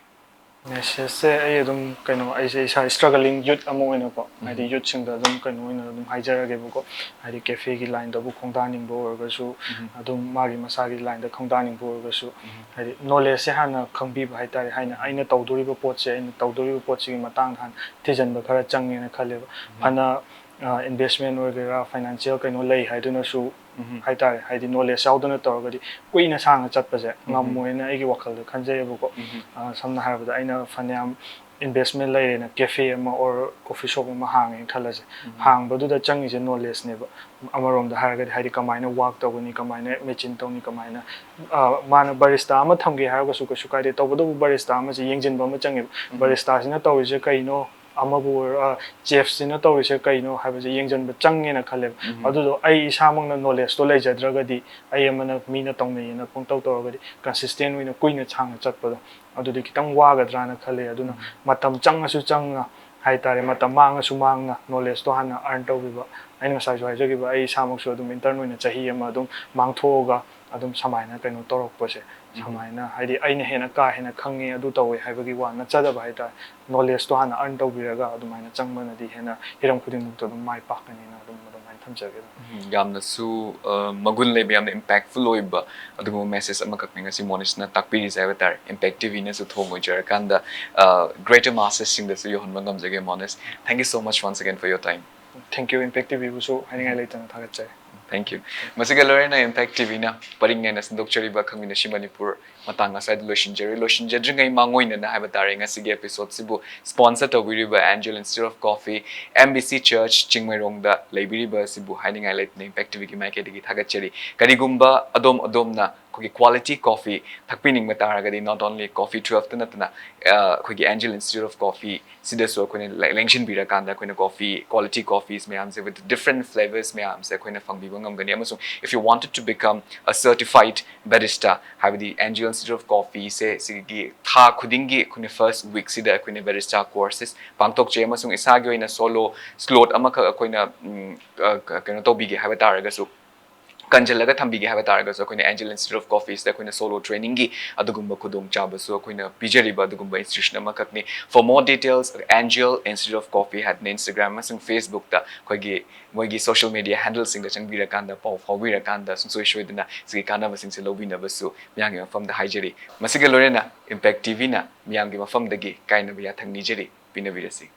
Messageꯁꯦ ꯑꯩ ꯑꯗꯨꯝ ꯀꯩꯅꯣ, ꯑꯩꯁꯦ ꯏꯁꯥ struggling youth ꯑꯃ ꯑꯣꯏꯅꯀꯣ, ꯍꯥꯏꯗꯤ youthꯁꯤꯡꯗ ꯑꯗꯨꯝ ꯀꯩꯅꯣ ꯑꯣꯏꯅ ꯑꯗꯨꯝ ꯍꯥꯏꯖꯔꯒꯦꯕꯀꯣ, ꯍꯥꯏꯗꯤ cafeꯒꯤ lineꯗꯕꯨ ꯈꯣꯡꯗꯥꯅꯤꯡꯕ ꯑꯣꯏꯔꯒꯁꯨ, ꯑꯗꯨꯝ ꯃꯥꯒꯤ ꯃꯁꯥꯒꯤ lineꯗ ꯈꯣꯡꯗꯥꯅꯤꯡꯕ ꯑꯣꯏꯔꯒꯁꯨ, ꯍꯥꯏꯗꯤ knowledgeꯁꯦ ꯍꯥꯟꯅ ꯈꯪꯕꯤꯕ ꯍꯥꯏꯇꯥꯔꯦ꯫ ꯍꯥꯏꯅ ꯑꯩꯅ ꯇꯧꯗꯣꯔꯤꯕ ꯄꯣꯠꯁꯦ, ꯑꯩꯅ ꯇꯧꯗꯣꯔꯤꯕ ꯄꯣꯠꯁꯤꯒꯤ ꯃꯇꯥꯡꯗ ꯍꯥꯟꯅ ꯊꯤꯖꯤꯟꯕ ꯈꯔ ꯆꯪꯉꯦꯅ ꯈꯜꯂꯦꯕ꯫ ꯐꯅ, ꯑ, investment ꯑꯣꯏꯒꯦꯔꯥ, financial ꯀꯩꯅꯣ ꯂꯩ ꯍꯥꯏꯗꯨꯅꯁꯨ ꯍꯥꯏꯇꯥꯔꯦ, ꯍꯥꯏꯗꯤ knowledge ꯌꯥꯎꯗꯅ ꯇꯧꯔꯒꯗꯤ ꯀꯨꯏꯅ ꯁꯥꯡꯅ ꯆꯠꯄꯁꯦ ꯉꯝꯃꯣꯏꯅ ꯑꯩꯒꯤ ꯋꯥꯈꯜꯗ ꯈꯟꯖꯩꯌꯦꯕꯀꯣ꯫ ꯑ, ꯁꯝꯅ ꯍꯥꯏꯔꯕꯗ, ꯑꯩꯅ ꯐꯅꯌꯥꯝ investment ꯂꯩꯔꯦꯅ cafe ꯑꯃ or coffee shop ꯑꯃ ꯍꯥꯡꯉꯦꯅ ꯈꯜꯂꯁꯦ꯫ ꯍꯥꯡꯕꯗꯨꯗ ꯆꯪꯉꯤꯁꯦ knowledgeꯅꯦꯕ꯫ ꯑꯃꯔꯣꯝꯗ ꯍꯥꯏꯔꯒꯗꯤ, ꯍꯥꯏꯗꯤ ꯀꯃꯥꯏꯅ work ꯇꯧꯒꯅꯤ, ꯀꯃꯥꯏꯅ machine ꯇꯧꯅꯤ, ꯀꯃꯥꯏꯅ, ꯑ, ꯃꯥꯅ barista ꯑꯃ ꯊꯝꯒꯦ ꯍꯥꯏꯔꯒꯁꯨ ꯀꯩꯁꯨ ꯀꯥꯏꯗꯦ, ꯇꯧꯕꯇꯕꯨ barista ꯑꯃꯁꯦ ꯌꯦꯡꯁꯤꯟꯕ ꯑꯃ ꯆꯪꯉꯦꯕ꯫ Baristaꯁꯤꯅ ꯇꯧꯔꯤꯁꯦ ꯀꯩꯅꯣ, ꯑꯃꯕꯨ ꯑꯣꯏꯔꯣ, ꯑ, chefꯁꯤꯅ ꯇꯧꯔꯤꯁꯦ ꯀꯩꯅꯣ ꯍꯥꯏꯕꯁꯦ ꯌꯦꯡꯁꯤꯟꯕ ꯆꯪꯉꯦꯅ ꯈꯜꯂꯦꯕ꯫ ꯑꯗꯨꯗꯣ ꯑꯩ ꯏꯁꯥꯃꯛꯅ knowledgeꯇꯣ ꯂꯩꯖꯗ꯭ꯔꯒꯗꯤ, ꯑꯩ ꯑꯃꯅ ꯃꯤꯅ ꯇꯧꯅꯩꯌꯦꯅ ꯄꯪꯇꯧ ꯇꯧꯔꯒꯗꯤ consistent ꯑꯣꯏꯅ ꯀꯨꯏꯅ ꯁꯥꯡꯅ ꯆꯠꯄꯗꯣ ꯑꯗꯨꯗꯤ ꯈꯤꯇꯪ ꯋꯥꯒꯗ꯭ꯔꯥꯅ ꯈꯜꯂꯦ꯫ ꯑꯗꯨꯅ ꯃꯇꯝ ꯆꯪꯉꯁꯨ ꯆꯪꯅ ꯍꯥꯏꯇꯥꯔꯦ, ꯃꯇꯝ ꯃꯥꯡꯉꯁꯨ ꯃꯥꯡꯅ knowledgeꯇꯣ ꯍꯥꯟꯅ earn ꯇꯧꯕꯤꯕ꯫ ꯑꯩꯅ ꯉꯁꯥꯏꯁꯨ ꯍꯥꯏꯖꯈꯤꯕ, ꯑꯩ ꯏꯁꯥꯃꯛꯁꯨ ꯑꯗꯨꯝ intern ꯑꯣꯏꯅ ꯆꯍꯤ ꯑꯃ ꯑꯗꯨꯝ ꯃꯥꯡꯊꯣꯛꯑꯒ ꯑꯗꯨꯝ ꯁꯨꯃꯥꯏꯅ ꯀꯩꯅꯣ ꯇꯧꯔꯛꯄꯁꯦ, ꯁꯨꯃꯥꯏꯅ ꯍꯥꯏꯗꯤ ꯑꯩꯅ ꯍꯦꯟꯅ ꯀꯥ ꯍꯦꯟꯅ ꯈꯪꯉꯦ ꯑꯗꯨ ꯇꯧꯋꯦ ꯍꯥꯏꯕꯒꯤ ꯋꯥ ꯅꯠꯆꯗꯕ ꯍꯥꯏꯇꯥꯔꯦ, ꯅꯣꯂꯦꯖꯇꯣ ꯍꯥꯟꯅ ꯑꯔꯟ ꯇꯧꯕꯤꯔꯒ ꯑꯗꯨꯃꯥꯏꯅ ꯆꯪꯕꯅꯗꯤ ꯍꯦꯟꯅ ꯍꯤꯔꯝ ꯈꯨꯗꯤꯡꯃꯛꯇ ꯑꯗꯨꯝ ꯃꯥꯏ ꯄꯥꯛꯀꯅꯤꯅ ꯑꯗꯨꯝ ꯑꯗꯨꯃꯥꯏꯅ ꯊꯝꯖꯒꯦ ꯑꯗꯨꯝ꯫ ꯎꯝ, ꯌꯥꯝꯅꯁꯨ ꯑ, ꯃꯒꯨꯟ ꯂꯩꯕ, ꯌꯥꯝꯅ impactful ꯑꯣꯏꯕ ꯑꯗꯨꯒꯨꯝꯕ message ꯑꯃꯈꯛꯅꯤ ꯉꯁꯤ ꯃꯣꯅꯤꯁꯅ ꯇꯥꯛꯄꯤꯔꯤꯁꯦ ꯍꯥꯏꯕ ꯇꯥꯔꯦ꯫ Impact ꯇꯤ ꯚꯤꯅꯁꯨ ꯊꯣꯡ ꯑꯣꯏꯖꯔꯀꯥꯟꯗ ꯑ, greater masses ꯁꯤꯡꯗꯁꯨ ꯌꯧꯍꯟꯕ ꯉꯝꯖꯒꯦ ꯃꯣꯅꯤꯁ꯫ Thank you so much once again for your time. Thank you, Impact T ꯚꯤꯕꯨꯁꯨ ꯍꯥꯏꯅꯤꯡꯉꯥꯏ ꯂꯩꯇꯅ ꯊꯥꯒꯠꯆꯔꯤ꯫ Thank you. ꯃꯁꯤꯒ ꯂꯣꯏꯅꯅ Impact ꯇꯤ ꯚꯤꯅ ꯄꯔꯤꯡ ꯅꯥꯏꯅ ꯁꯟꯗꯣꯛꯆꯔꯤꯕ ꯈꯪꯃꯤꯟꯅꯁꯤ ꯃꯅꯤꯄꯨꯔ ꯃꯇꯥꯡ ꯑꯁ꯭ꯋꯥꯏꯗ ꯂꯣꯏꯁꯤꯟꯖꯔꯤ꯫ ꯂꯣꯏꯁꯤꯟꯖꯗ꯭ꯔꯤꯉꯩ ꯃꯥꯡꯑꯣꯏꯅꯅ ꯍꯥꯏꯕ ꯇꯥꯔꯦ, ꯉꯁꯤꯒꯤ episode ꯁꯤꯕꯨ sponsor ꯇꯧꯕꯤꯔꯤꯕ Angel Institute of Coffee, M B C Church ꯆꯤꯡꯃꯩꯔꯣꯡꯗ ꯂꯩꯕꯤꯔꯤꯕ ꯑꯁꯤꯕꯨ ꯍꯥꯏꯅꯤꯡꯉꯥꯏ ꯂꯩꯇꯅ Impact ꯇꯤ ꯚꯤꯒꯤ ꯃꯥꯏꯀꯩꯗꯒꯤ ꯊꯥꯒꯠꯆꯔꯤ꯫ ꯀꯔꯤꯒꯨꯝꯕ ꯑꯗꯣꯝ ꯑꯗꯣꯝꯅ ꯑꯩꯈꯣꯏꯒꯤ quality coffee ꯊꯛꯄꯤꯅꯤꯡꯕ ꯇꯥꯔꯒꯗꯤ, not only Coffee Twelve ꯇ ꯅꯠꯇꯅ ꯑ, ꯑꯩꯈꯣꯏꯒꯤ Angel Institute of Coffee ꯁꯤꯗꯁꯨ ꯑꯩꯈꯣꯏꯅ ꯂꯦꯡꯁꯤꯟꯕꯤꯔꯀꯥꯟꯗ ꯑꯩꯈꯣꯏꯅ coffee, quality coffees ꯃꯌꯥꯝꯁꯦ with different flavors ꯃꯌꯥꯝꯁꯦ ꯑꯩꯈꯣꯏꯅ ꯐꯪꯕꯤꯕ ꯉꯝꯒꯅꯤ꯫ ꯑꯃꯁꯨꯡ if you wanted to become a certified barista, ꯍꯥꯏꯕꯗꯤ Angel Institute of Coffee ꯁꯦ ꯁꯤꯒꯤ ꯊꯥ ꯈꯨꯗꯤꯡꯒꯤ ꯑꯩꯈꯣꯏꯅ first week ꯁꯤꯗ ꯑꯩꯈꯣꯏꯅ barista courses ꯄꯥꯡꯊꯣꯛꯆꯩ꯫ ꯑꯃꯁꯨꯡ ꯏꯁꯥꯒꯤ ꯑꯣꯏꯅ solo slot ꯑꯃꯈꯛ ꯑꯩꯈꯣꯏꯅ ꯎꯝ, ꯑ, ꯀ- ꯀꯩꯅꯣ ꯇꯧꯕꯤꯒꯦ ꯍꯥꯏꯕ ꯇꯥꯔꯒꯁꯨ, ꯀꯟꯁꯤꯜꯂꯒ ꯊꯝꯕꯤꯒꯦ ꯍꯥꯏꯕ ꯇꯥꯔꯒꯁꯨ, ꯑꯩꯈꯣꯏꯅ Angel Institute of Coffee ꯁꯤꯗ ꯑꯩꯈꯣꯏꯅ solo training ꯒꯤ ꯑꯗꯨꯒꯨꯝꯕ ꯈꯨꯗꯣꯡꯆꯥꯕꯁꯨ ꯑꯩꯈꯣꯏꯅ ꯄꯤꯖꯔꯤꯕ ꯑꯗꯨꯒꯨꯝꯕ institution ꯑꯃꯈꯛꯅꯤ꯫ For more details, Angel Institute of Coffee ꯍꯥꯏꯗꯅ Instagram ꯑꯃꯁꯨꯡ Facebook ꯇ ꯑꯩꯈꯣꯏꯒꯤ ꯃꯣꯏꯒꯤ social media handle ꯁꯤꯡꯗ ꯆꯪꯕꯤꯔꯀꯥꯟꯗ, ꯄꯥꯎ ꯐꯥꯎꯕꯤꯔꯀꯥꯟꯗ ꯁꯨꯡꯁꯣꯏ ꯁꯣꯏꯗꯅ ꯁꯤꯒꯤ ꯀꯥꯟꯅꯕꯁꯤꯡꯁꯦ ꯂꯧꯕꯤꯅꯕꯁꯨ ꯃꯤꯌꯥꯝꯒꯤ ꯃꯐꯝꯗ ꯍꯥꯏꯖꯔꯤ꯫ ꯃꯁꯤꯒ ꯂꯣꯏꯅꯅ Impact ꯇꯤ ꯚꯤꯅ ꯃꯤꯌꯥꯝꯒꯤ ꯃꯐꯝꯗꯒꯤ ꯀꯥꯏꯅꯕ ꯌꯥꯊꯪ ꯅꯤꯖꯔꯤ꯫ ꯄꯤꯅꯕꯤꯔꯁꯤ꯫